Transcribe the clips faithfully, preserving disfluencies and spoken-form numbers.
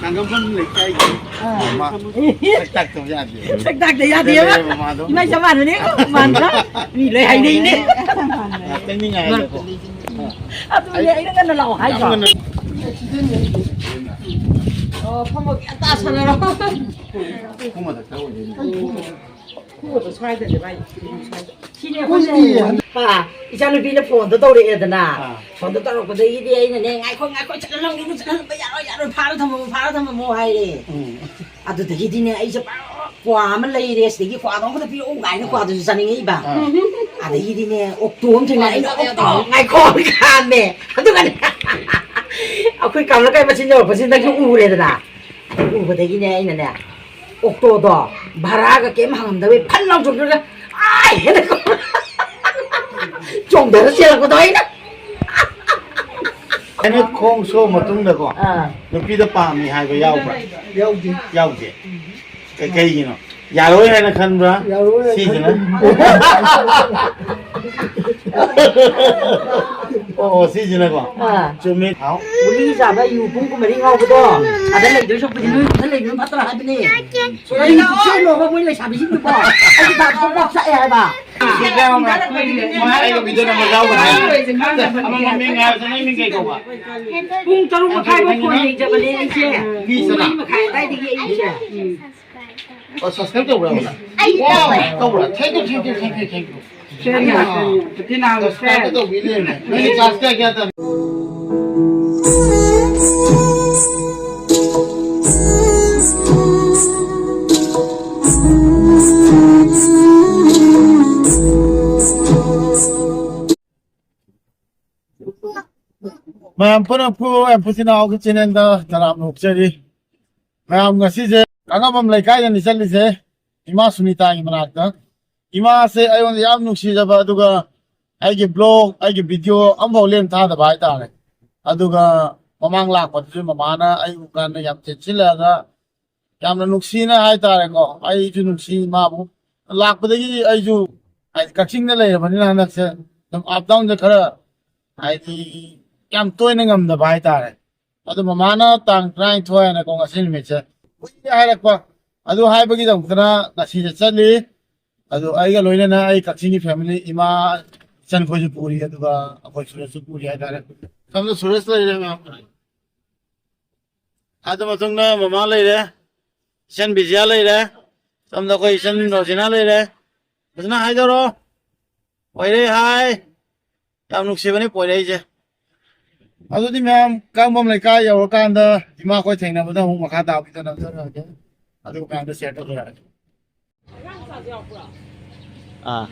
ꯍꯪꯒꯥꯝꯕꯝ ꯂꯩꯀꯥꯏꯒꯤ ꯃꯃꯥ ꯁꯛꯇꯥꯛꯇꯕ ꯌꯥꯗꯦ꯫ ꯁꯛꯇꯥꯛꯇ ꯌꯥꯗꯦꯕ꯫ ꯂꯩꯔꯦꯕ ꯃꯥꯗꯣ꯫ ꯏꯃꯥ ꯆꯞ ꯃꯥꯟꯅꯅꯦ꯫ ꯃꯥꯟꯗ꯭ꯔꯥ? ꯃꯤ ꯂꯣꯏ ꯍꯥꯏꯅꯩꯅꯦ꯫ ꯉꯥꯛꯇꯪꯗꯤ ꯉꯥꯏꯔꯦꯀꯣ꯫ ꯑꯗꯨꯅꯦ ꯑꯩꯅ ꯉꯟꯅ ꯂꯥꯛꯑꯣ ꯍꯥꯏꯗ꯭ꯔꯣ? ꯌꯥꯝ ꯉꯟꯅ꯫ ꯑꯣ, ꯐꯝꯃꯒꯦ꯫ ꯑꯇꯥ ꯁꯥꯟꯅꯔꯣ꯫ ꯈꯣꯡ ꯃꯊꯛꯇ ꯑꯣꯏꯗꯣꯏꯅꯤ꯫ ꯈꯣꯡ ꯃꯊꯛ ꯁ꯭ꯋꯥꯏꯗꯅꯦ ꯃꯥꯏ꯫ ꯁꯤꯅꯦ ꯑꯩꯈꯣꯏꯅ ꯄꯥ, ꯏꯆꯥꯅꯨꯄꯤꯅ ꯐꯣꯟꯗꯣ ꯇꯧꯔꯛꯑꯦꯗꯅ꯫ ꯑꯥ꯫ ꯐꯣꯟꯗꯣ ꯇꯧꯔꯛꯄꯗꯒꯤꯗꯤ ꯑꯩꯅꯅꯦ, "ꯉꯥꯏꯈꯣ, ꯉꯥꯏꯈꯣ, ꯆꯠꯍꯜꯂꯝꯒꯤꯅꯨ, ꯆꯠꯍꯜꯂꯝꯕ ꯌꯥꯔꯣꯏ, ꯌꯥꯔꯣꯏ, ꯐꯥꯔ ꯊꯝꯃꯝꯃꯣ, ꯐꯥꯔ ꯊꯝꯃꯝꯃꯣ" ꯍꯥꯏꯔꯦ꯫ ꯎꯝ꯫ ꯑꯗꯨꯗꯒꯤꯗꯤꯅꯦ, ꯑꯩꯁꯦ ꯄꯥ, ꯀ꯭ꯋꯥ ꯑꯃ ꯂꯩꯔꯦ, ꯁꯤꯗꯒꯤ ꯀ꯭ꯋꯥꯗꯣ ꯑꯝꯇ ꯄꯤꯔꯛꯎ ꯀꯥꯏꯅ ꯀ꯭ꯋꯥꯗꯨꯁꯨ ꯆꯥꯅꯤꯡꯉꯛꯏꯕ꯫ ꯑꯥ꯫ ꯑꯗꯒꯤꯗꯤꯅꯦ, ꯑꯣꯛꯇꯣ ꯑꯃ ꯊꯦꯡꯅꯔꯦ, ꯑꯩꯅ, "ꯑꯣꯛꯇꯣ, ꯉꯥꯏꯈꯣ" ꯈꯥꯝꯃꯦ꯫ ꯑꯗꯨꯒꯅꯦ, ꯑꯩꯈꯣꯏ ꯀꯥꯡꯂꯩꯀꯥꯏ ꯃꯆꯤꯟ ꯌꯧꯔꯛꯄꯁꯤꯗ ꯅꯪꯁꯨ ꯎꯔꯦꯗꯅ꯫ ꯎꯕꯗꯒꯤꯅꯦ ꯑꯩꯅꯅꯦ, ꯑꯣꯛꯇꯣꯗꯣ ꯚꯔꯥꯒ ꯀꯩꯝ ꯍꯪꯉꯝꯗꯕꯩ ꯐꯟ ꯂꯥꯎ ꯆꯣꯡꯊꯔꯒ, "ꯑꯥꯏ!" ꯍꯥꯏꯅ ꯆꯣꯡꯊꯔ ꯆꯦꯜꯂꯛꯄꯗꯣ ꯑꯩꯅ꯫ ꯑꯩꯅ ꯈꯣꯡ ꯁꯣꯛꯑ ꯃꯇꯨꯡꯗꯀꯣ, ꯑꯥ꯫ ꯅꯨꯄꯤꯗ ꯄꯥꯝꯃꯤ ꯍꯥꯏꯕ ꯌꯥꯎꯕ꯭ꯔꯥ? ꯌꯥꯎꯗꯦ꯫ ꯌꯥꯎꯗꯦ? ꯀꯩ-, ꯀꯩꯒꯤꯅꯣ? ꯌꯥꯔꯣꯏ ꯍꯥꯏꯅ ꯈꯟꯕ꯭ꯔꯥ? ꯌꯥꯔꯣꯏ ꯍꯥꯏꯅ ꯁꯤꯁꯤꯅ? ꯈꯟꯕꯅꯤ꯫ ꯑꯣ, ꯁꯤꯁꯤꯅꯀꯣ? ꯑꯥ꯫ ꯆꯨꯝꯃꯤ꯫ ꯍꯥꯎ꯫ ꯒꯨꯂꯤ ꯆꯥꯕ ꯌꯨ ꯄꯨꯡ ꯀꯨꯟꯃꯔꯤ ꯉꯥꯎꯕꯗꯣ, ꯑꯗ ꯂꯩꯗꯣꯏ ꯁꯔꯨꯛꯄꯨꯗꯤ ꯅꯣꯏ ꯈꯨꯠꯇ ꯂꯩꯕꯅ ꯐꯠꯇ꯭ꯔꯥ ꯍꯥꯏꯕꯅꯦ꯫ ꯁꯣꯔꯤ ꯆꯦꯜꯂꯣꯕ ꯃꯣꯏ ꯂꯩꯁꯥꯕꯤꯁꯤꯡꯗꯨꯀꯣ꯫ ꯑꯩꯒꯤ ꯗꯥꯛ ꯄꯣꯛ ꯄꯣꯛ ꯆꯥꯛꯑꯦ ꯍꯥꯏꯕ꯫ ꯁꯤ ꯌꯥꯎꯔꯝꯃꯦ꯫ ꯃꯣꯏ ꯑꯩꯒ ꯚꯤꯗꯤꯑꯣ ꯅꯝꯕ ꯌꯥꯎꯕꯅꯦ꯫ ꯑꯃ ꯃꯃꯤꯡ ꯍꯥꯏꯕꯗꯣ ꯅꯪ ꯃꯤꯡ ꯀꯩ ꯀꯧꯕ? ꯄꯨꯡ ꯇꯔꯨꯛ ꯃꯈꯥꯏ ꯐꯥꯎ ꯐꯣꯟ ꯌꯦꯡꯖꯕꯅꯦ ꯑꯩꯁꯦ꯫ ꯄꯨꯡ ꯃꯔꯤ ꯃꯈꯥꯏ ꯑꯗꯥꯏꯗꯒꯤ ꯑꯩꯁꯦ꯫ ꯑꯣ, subscribe ꯇꯧꯕ꯭ꯔꯥ? ꯑꯩ ꯇꯧꯋꯦ꯫ ꯇꯧꯕ꯭ꯔꯥ? Thank you, thank you, thank you, thank you. ꯁꯦ, ꯅꯥ, ꯁꯦ, ꯅꯥ, ꯁꯦ, ꯅꯥ, ꯁꯦ꯫ Subscribe ꯇꯧꯕꯤ ꯂꯩꯔꯝꯃꯦ꯫ ꯅꯪꯒꯤ charge ꯀꯌꯥ ꯀꯌꯥ ꯇꯝꯃꯤ? ꯃꯌꯥꯝ ꯄꯨꯝꯅꯃꯛꯄꯨ ꯑꯦꯝꯐꯨꯁꯤꯅ ꯑꯣꯛꯀꯤ ꯆꯦꯅꯦꯜꯗ ꯇꯔꯥꯝꯅ ꯑꯣꯛꯆꯔꯤ꯫ ꯃꯌꯥꯝ, ꯉꯁꯤꯁꯦ ꯀꯥꯡꯉꯝꯕꯝ ꯂꯩꯀꯥꯏꯗꯅꯤ ꯆꯠꯂꯤꯁꯦ, ꯏꯃꯥ ꯁꯨꯅꯤꯇꯥꯒꯤ ꯃꯅꯥꯛꯇ꯫ ꯏꯃꯥꯁꯦ ꯑꯩꯉꯣꯟꯗ ꯌꯥꯝ ꯅꯨꯡꯁꯤꯖꯕ, ꯑꯗꯨꯒ ꯑꯩꯒꯤ ꯕ꯭ꯂꯣꯒ, ꯑꯩꯒꯤ ꯚꯤꯗꯤꯑꯣ ꯑꯃꯐꯥꯎ ꯂꯦꯝ ꯊꯥꯗꯕ ꯍꯥꯏꯇꯥꯔꯦ꯫ ꯑꯗꯨꯒ ꯃꯃꯥꯡ ꯂꯥꯛꯄꯗꯁꯨ ꯃꯃꯥꯅ ꯑꯩ ꯎꯀꯥꯟꯗ ꯌꯥꯝ ꯆꯦꯠꯁꯤꯜꯂꯛꯑꯒ ꯌꯥꯝꯅ ꯅꯨꯡꯁꯤꯅ ꯍꯥꯏꯇꯥꯔꯦꯀꯣ, ꯑꯩꯁꯨ ꯅꯨꯡꯁꯤ ꯃꯥꯕꯨ꯫ ꯂꯥꯛꯄꯗꯒꯤ ꯑꯩꯁꯨ, ꯍꯥꯏꯗꯤ, ꯀꯛꯆꯤꯡꯗ ꯂꯩꯔꯕꯅꯤꯅ ꯍꯟꯗꯛꯁꯦ ꯑꯗꯨꯝ up downꯁꯦ ꯈꯔ, ꯍꯥꯏꯗꯤ, ꯌꯥꯝ ꯇꯣꯏꯅ ꯉꯝꯗꯕ ꯍꯥꯏꯇꯥꯔꯦ꯫ ꯑꯗꯨ ꯃꯃꯥꯅ ꯇꯥꯡ ꯇꯔꯥꯅꯤꯊꯣꯏ ꯍꯥꯏꯅꯀꯣ, ꯉꯁꯤ ꯅꯨꯃꯤꯠꯁꯦ ꯀꯨꯏꯔꯦ ꯍꯥꯏꯔꯛꯄ꯫ ꯑꯗꯨ ꯍꯥꯏꯕꯒꯤꯗꯃꯛꯇꯅ ꯉꯁꯤꯁꯦ ꯆꯠꯂꯤ꯫ ꯑꯗꯨ ꯑꯩꯒ ꯂꯣꯏꯅꯅ ꯑꯩ ꯀꯛꯆꯤꯡꯒꯤ ꯐꯦꯃꯤꯂꯤ, ꯏꯃꯥ, ꯏꯆꯟꯈꯣꯏꯁꯨ ꯄꯨꯔꯤ, ꯑꯗꯨꯒ ꯑꯩꯈꯣꯏ ꯁꯨꯔꯦꯁꯁꯨ ꯄꯨꯔꯤ ꯍꯥꯏꯇꯥꯔꯦ꯫ ꯁꯣꯝꯗ ꯁꯨꯔꯦꯁ ꯂꯩꯔꯦ, ꯃꯌꯥꯝ꯫ ꯑꯗꯨ ꯃꯇꯨꯡꯗ ꯃꯃꯥ ꯂꯩꯔꯦ, ꯏꯆꯟ ꯕꯤꯖꯤꯌꯥ ꯂꯩꯔꯦ, ꯁꯣꯝꯗ ꯑꯩꯈꯣꯏ ꯏꯆꯟ ꯔꯣꯖꯤꯅꯥ ꯂꯩꯔꯦ꯫ ꯐꯖꯅ ꯍꯥꯏꯗꯧꯔꯣ꯫ ꯄꯣꯏꯔꯩ ꯍꯥꯏ꯫ ꯌꯥꯝ ꯅꯨꯡꯁꯤꯕꯅꯤ ꯄꯣꯏꯔꯩꯁꯦ꯫ ꯑꯗꯨꯗꯤ ꯃꯌꯥꯝ, ꯀꯥꯡꯕꯝ ꯂꯩꯀꯥꯏ ꯌꯧꯔꯀꯥꯟꯗ ꯏꯃꯥꯈꯣꯏ ꯊꯦꯡꯅꯕꯗ ꯑꯃꯨꯛ ꯃꯈꯥ ꯇꯥꯕꯤꯗꯣ ꯅꯝꯊꯔꯛꯑꯒꯦ꯫ ꯑꯗꯨꯒ ꯃꯌꯥꯝꯗ ꯁꯤꯌꯔ ꯇꯧꯖꯔꯛꯑꯒꯦ꯫ ꯑꯥ꯫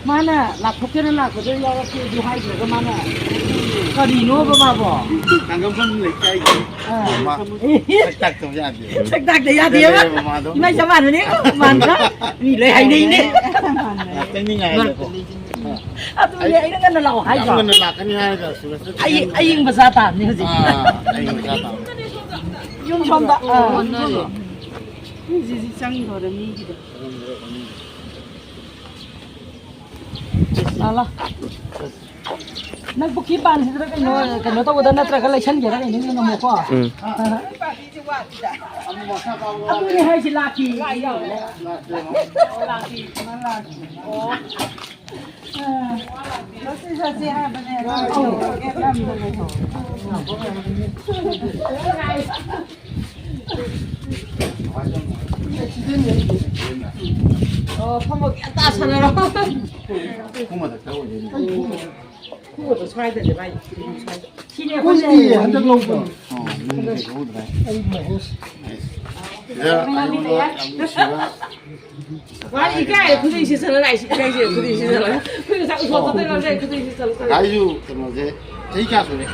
ꯃꯥꯅ ꯂꯥꯛꯊꯣꯛꯀꯦꯅ ꯂꯥꯛꯄꯗ ꯌꯥꯎꯔꯛꯀꯦ ꯑꯗꯨ ꯍꯥꯏꯗ꯭ꯔꯒ ꯃꯥꯅ ꯀꯔꯤꯅꯣꯕ ꯃꯥꯕꯣ? ꯀꯥꯡꯒꯝꯐꯝ ꯂꯩꯀꯥꯏꯒꯤ ꯑꯥ꯫ ꯃꯃꯥ ꯁꯛ ꯇꯥꯛꯇꯕ ꯌꯥꯗꯦ꯫ ꯁꯛ ꯇꯥꯛꯇ ꯌꯥꯗꯦꯕ? ꯂꯩꯔꯦ ꯃꯃꯥꯗꯣ꯫ ꯏꯃꯥ ꯆꯞ ꯃꯥꯟꯅꯅꯦ, ꯃꯥꯟꯗ꯭ꯔꯥ? ꯃꯤ ꯂꯣꯏ ꯍꯥꯏꯅꯩꯅꯦ꯫ ꯉꯥꯛꯇꯪꯗꯤ ꯉꯥꯏꯔꯦꯀꯣ꯫ ꯑꯗꯨꯅꯦ ꯑꯩꯅ ꯉꯟꯅ ꯂꯥꯛꯑꯣ ꯌꯥꯝ ꯍꯥꯏꯗ꯭ꯔꯣ? ꯉꯟꯅ ꯂꯥꯛꯀꯅꯤ ꯍꯥꯏꯔꯒ ꯁꯨꯔꯁꯇ ꯑꯩ-, ꯑꯌꯤꯡꯕ ꯆꯥ ꯇꯥꯕꯅꯤ ꯍꯧꯖꯤꯛ꯫ ꯑꯥ, ꯑꯌꯤꯡꯕ ꯆꯥ ꯇꯥꯕꯅꯤ꯫ ꯌꯨꯝ ꯁꯣꯝꯗ, ꯑꯥ꯫ ꯍꯧꯖꯤꯛ ꯆꯪꯗꯣꯔꯦ ꯃꯤꯒꯤꯗ꯫ ꯂꯥ, ꯂꯥ꯫ ꯅꯪ ꯄꯨꯈ꯭ꯔꯤ ꯄꯥꯟꯁꯤꯗ ꯀꯩꯅꯣ, ꯀꯩꯅꯣ ꯇꯧꯒꯗ꯭ꯔꯥ ꯅꯠꯇ꯭ꯔꯒ ꯂꯩꯁꯟꯒꯦꯔꯥ ꯀꯩꯅꯣ ꯌꯦꯡꯉꯝꯃꯣꯀꯣ꯫ ꯎꯝ꯫ ꯑꯗꯨꯅꯦ ꯍꯥꯏꯁꯦ, ꯂꯥꯛꯈꯤ꯫ ꯑꯣ, ꯐꯝꯃꯣ, ꯒ꯭ꯌꯥꯟ ꯇꯥ ꯁꯥꯟꯅꯔꯣ꯫ ꯈꯨꯃꯗ ꯈꯔ ꯑꯣꯏꯗꯣꯏꯅꯤ꯫ ꯈꯨꯃꯗ ꯁ꯭ꯋꯥꯏꯗꯅꯦ ꯃꯥꯏ꯫ ꯁꯤꯅꯦ ꯑꯩꯈꯣꯏꯅ ꯀꯨꯏꯗꯤꯌꯦ, ꯍꯟꯗꯛ ꯂꯧꯕꯅꯤ꯫ ꯑꯣ, ꯃꯤꯡ ꯀꯩ ꯀꯧꯗ꯭ꯔꯦ? ꯑꯩ ꯃꯍꯦꯁ꯫ ꯁꯤꯗ ꯑꯩꯉꯣꯟꯗ ꯌꯥꯝ ꯅꯨꯡꯁꯤꯕ ꯋꯥ ꯏꯀꯥꯏ, ꯈꯨꯗꯩ ꯁꯤꯠꯆꯜꯂ ꯂꯥꯛꯏꯁꯤ ꯏꯀꯥꯏꯁꯦ, ꯈꯨꯗꯩ ꯁꯤꯠꯆꯜꯂ꯫ ꯑꯩꯈꯣꯏ ꯉꯁꯥꯏ ꯎꯁꯣꯞ ꯆꯠꯇꯣꯏ ꯂꯝꯗ ꯈꯨꯗꯩ ꯁꯤꯠꯆꯜꯂ ꯆꯠꯂꯦ꯫ ꯉꯁꯥꯏꯁꯨ ꯀꯩꯅꯣꯁꯦ ꯆꯍꯤ ꯀꯌꯥ ꯁꯨꯔꯦ?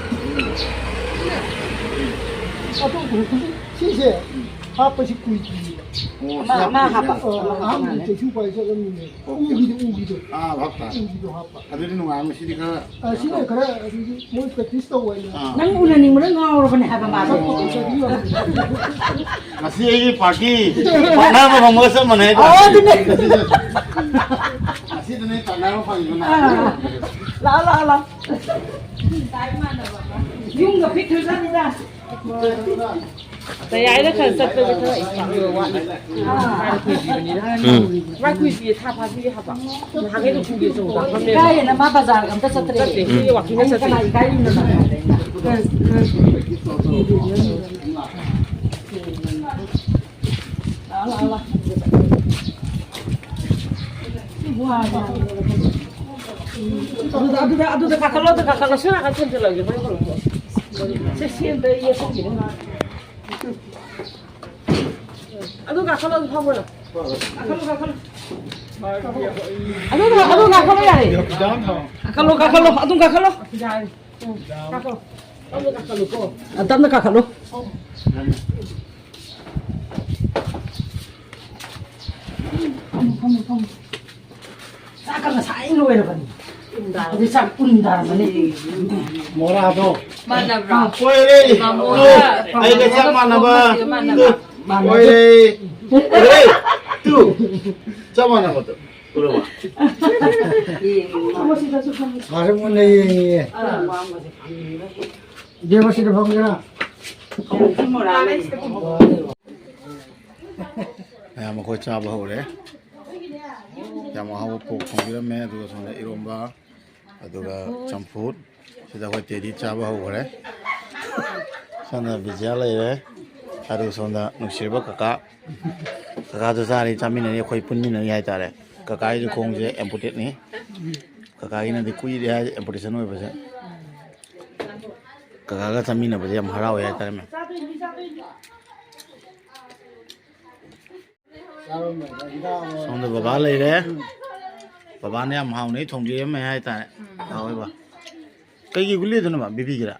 ꯁꯤꯁꯦ ꯍꯥꯞꯄꯁꯤ ꯀꯨꯏꯗ꯭ꯔꯤꯕ꯫ ꯑꯣ, ꯃꯥ, ꯁꯤ ꯃꯥ ꯍꯥꯞꯄ ꯍꯥꯞꯄ꯫ ꯑ, ꯑꯍꯥꯟꯕꯗꯤ ꯆꯩꯁꯨ ꯄꯥꯏ ꯆꯠꯂꯝꯃꯤꯅꯦ꯫ ꯑꯣꯀꯦ꯫ ꯎꯒꯤꯗꯣ, ꯎꯒꯤꯗꯣ꯫ ꯑꯥ, ꯚꯥꯞ ꯇꯥꯔꯦ꯫ ꯎꯒꯤꯗꯣ ꯍꯥꯞꯄ꯫ ꯑꯗꯨꯗꯤ ꯅꯨꯡꯉꯥꯏꯔꯝꯃꯣꯏ, ꯁꯤꯗꯤ ꯈꯔ ꯑ, ꯁꯤꯅ ꯈꯔ ꯑꯗꯨꯗꯤ ꯃꯣꯏ practice ꯇꯧꯕ ꯍꯥꯏꯅ꯫ ꯑꯥ꯫ ꯅꯪ ꯎꯅꯅꯤꯡꯕꯅ ꯉꯥꯎꯔꯕꯅꯦ ꯍꯥꯏꯕ ꯃꯥꯗꯣ꯫ ꯉꯁꯤ ꯑꯩꯒꯤ party partner ꯑꯃ ꯐꯪꯕꯒ ꯆꯞ ꯃꯥꯟꯅꯩ ꯍꯥꯏꯗꯣ꯫ ꯑꯣ, ꯑꯗꯨꯅꯦ꯫ ꯉꯁꯤ, ꯉꯁꯤꯗꯅꯦ partner ꯑꯃ ꯐꯪꯉꯤꯗꯣ ꯅꯪ꯫ ꯑꯥ꯫ ꯂꯥꯛꯑꯣ, ꯂꯥꯛꯑꯣ, ꯂꯥꯛꯑꯣ꯫ ꯌꯨꯝꯒ ꯄꯤꯛꯈ꯭ꯔꯖꯥꯠꯅꯤꯗ꯫ ꯇꯌꯥꯏꯗ ꯈꯔ ꯆꯠꯄꯁꯦ ꯈꯔ ꯏꯁꯥ ꯋꯥꯠꯂꯤ꯫ ꯎꯝ꯫ ꯃꯥꯏ ꯀꯨꯏꯗ꯭ꯔꯤꯌꯦ, ꯊꯥ ꯐꯥꯗ꯭ꯔꯤꯌꯦ ꯍꯥꯏꯕ꯫ ꯅꯍꯥꯟꯈꯩꯗꯣ ꯄꯨꯒꯦ ꯆꯧ ꯆꯥꯐꯝꯅꯦ꯫ ꯏꯀꯥꯏꯌꯦꯅ ꯃꯥ ꯕꯖꯥꯔꯒ ꯑꯝꯇ ꯆꯠꯇ꯭ꯔꯦ꯫ ꯆꯠꯇꯦ, ꯁꯤꯒꯤ walking ꯆꯠꯇꯦ꯫ ꯀꯅꯥ ꯏꯀꯥꯏꯔꯤꯅꯣ? ꯂꯥꯛꯑꯣ, ꯂꯥꯛꯑꯣ, ꯂꯥꯛꯑꯣ꯫ ꯑꯗꯨꯗ, ꯑꯗꯨꯗ, ꯑꯗꯨꯗ ꯀꯥꯈꯠꯂꯣ, ꯑꯗꯨꯗ ꯀꯥꯈꯠꯂꯣ꯫ ꯁꯤ ꯅꯥꯀꯟ ꯊꯝꯖꯤꯜꯂꯒꯦ, ꯍꯣꯔꯦꯟ ꯀꯣꯟꯅ꯫ ꯁꯦ, ꯁꯤ ꯑꯝꯇ ꯌꯦꯠꯁꯟꯕꯤꯔꯣ꯫ ꯑꯗꯨ ꯀꯥꯈꯠꯂꯣ, ꯑꯗꯨ ꯐꯝꯃꯣ ꯅꯪ꯫ ꯀꯥꯈꯠꯂꯣ, ꯀꯥꯈꯠꯂꯣ꯫ ꯑꯗꯨ, ꯑꯗꯨ ꯀꯥꯈꯠꯂꯣ ꯌꯥꯔꯦ꯫ ꯀꯥꯈꯠꯂꯣ, ꯀꯥꯈꯠꯂꯣ, ꯑꯗꯨꯝ ꯀꯥꯈꯠꯂꯣ꯫ ꯎꯝ, ꯀꯥꯈꯠꯂꯣ꯫ ꯇꯞꯅ ꯀꯥꯈꯠꯂꯨꯀꯣ꯫ ꯑ, ꯇꯞꯅ ꯀꯥꯈꯠꯂꯨ꯫ ꯐꯝꯃꯣ, ꯐꯝꯃꯣ, ꯐꯝꯃꯣ꯫ ꯆꯥꯛꯀ ꯉꯁꯥꯏ ꯂꯣꯏꯔꯕꯅꯤ꯫ ꯍꯧꯖꯤꯛ ꯆꯥꯛ ꯎꯟꯗꯔꯝꯃꯅꯤ꯫ ꯃꯣꯔꯥꯗꯣ꯫ ꯃꯥꯟꯅꯕ꯭ꯔꯣ? ꯑꯣꯏꯔꯦ꯫ ꯃꯥꯃꯣꯒ ꯑꯩꯒ ꯆꯞ ꯃꯥꯟꯅꯕ꯫ ꯃꯥꯃꯣꯒ ꯃꯥꯟꯅꯕ꯫ ꯑꯣꯏꯔꯦ꯫ ꯑꯣꯏꯔꯦ꯫ ꯇꯨ꯫ ꯆꯞ ꯃꯥꯟꯅꯕꯗꯣ꯫ ꯎꯔꯕ? ꯌꯦꯡꯉꯣ꯫ ꯁꯥꯔꯝꯒꯅꯤ ꯌꯦꯡꯉꯤꯌꯦ꯫ ꯑꯥ꯫ ꯏꯕꯦꯝꯃ, ꯁꯤꯗ ꯐꯝꯒꯦꯔꯥ? ꯃꯣꯔꯥ ꯂꯩ꯫ ꯃꯌꯥꯝ ꯑꯩꯈꯣꯏ ꯆꯥꯕ ꯍꯧꯔꯦ꯫ ꯌꯥꯝ ꯑꯍꯥꯎꯕ pork ꯊꯣꯡꯕꯤꯔꯝꯃꯦ, ꯑꯗꯨꯒ ꯁꯣꯝꯗ ꯏꯔꯣꯝꯕ, ꯑꯗꯨꯒ ꯆꯝꯐꯨꯠ꯫ ꯁꯤꯗ ꯑꯩꯈꯣꯏ ꯇꯦꯗꯤ ꯆꯥꯕ ꯍꯧꯈ꯭ꯔꯦ꯫ ꯁꯣꯝꯗ ꯕꯤꯖꯤꯌꯥ ꯂꯩꯔꯦ꯫ ꯑꯗꯨꯒ ꯁꯣꯝꯗ ꯅꯨꯡꯁꯤꯔꯕ ꯀꯀꯥ, ꯀꯀꯥꯁꯨ ꯆꯥꯔꯤ, ꯆꯥꯃꯤꯟꯅꯔꯤ, ꯑꯩꯈꯣꯏ ꯄꯨꯟꯃꯤꯟꯅꯔꯤ ꯍꯥꯏꯇꯥꯔꯦ꯫ ꯀꯀꯥꯒꯤꯁꯨ ꯈꯣꯡꯁꯦ amputate ꯅꯤ꯫ ꯀꯀꯥꯒꯤꯅꯗꯤ ꯀꯨꯏꯔꯦ ꯍꯥꯏ amputation ꯑꯣꯏꯕꯁꯦ꯫ ꯀꯀꯥꯒ ꯆꯥꯃꯤꯟꯅꯕꯁꯦ ꯌꯥꯝ ꯍꯔꯥꯎꯋꯦ ꯍꯥꯏꯇꯥꯔꯦ, ꯃꯌꯥꯝ꯫ ꯁꯣꯝꯗ ꯕꯕꯥ ꯂꯩꯔꯦ꯫ ꯕꯕꯥꯅ ꯌꯥꯝ ꯍꯥꯎꯅ ꯊꯣꯡꯕꯤꯔꯝꯃꯦ ꯍꯥꯏꯇꯥꯔꯦ꯫ ꯍꯥꯎꯋꯦꯕ꯫ ꯀꯩꯒꯤ ꯒꯨꯂꯤꯗꯨꯅꯣꯕ? BP ꯒꯤꯔꯥ?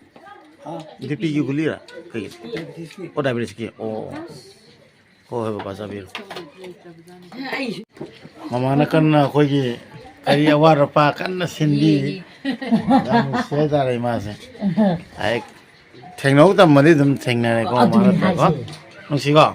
ꯍꯥ? BP ꯒꯤ ꯒꯨꯂꯤꯔꯥ? ꯀꯩꯒꯤ? Diabetes ꯀꯤ꯫ ꯑꯣ, diabetes ꯀꯤ꯫ ꯑꯣ, ꯑꯣ꯫ ꯍꯣꯏ, ꯍꯣꯏ, ꯕꯕꯥ, ꯆꯥꯕꯤꯔꯣ꯫ ꯃꯃꯥꯅ ꯀꯟꯅ ꯑꯩꯈꯣꯏꯒꯤ ꯀꯔꯤ ꯑꯋꯥꯠ ꯑꯄꯥ ꯀꯟꯅ ꯁꯤꯟꯕꯤ꯫ ꯌꯥꯝ ꯅꯨꯡꯁꯤ ꯍꯥꯏꯇꯥꯔꯦ ꯏꯃꯥꯁꯦ꯫ ꯍꯦꯛ ꯊꯦꯡꯅꯧ ꯇꯝꯃꯗꯤ ꯑꯗꯨꯝ ꯊꯦꯡꯅꯔꯦꯀꯣ, ꯑꯗꯨꯅꯤ ꯃꯃꯥ ꯅꯠꯇ꯭ꯔꯀꯣ? ꯍꯥꯏꯁꯦ꯫ ꯅꯨꯡꯁꯤꯀꯣ?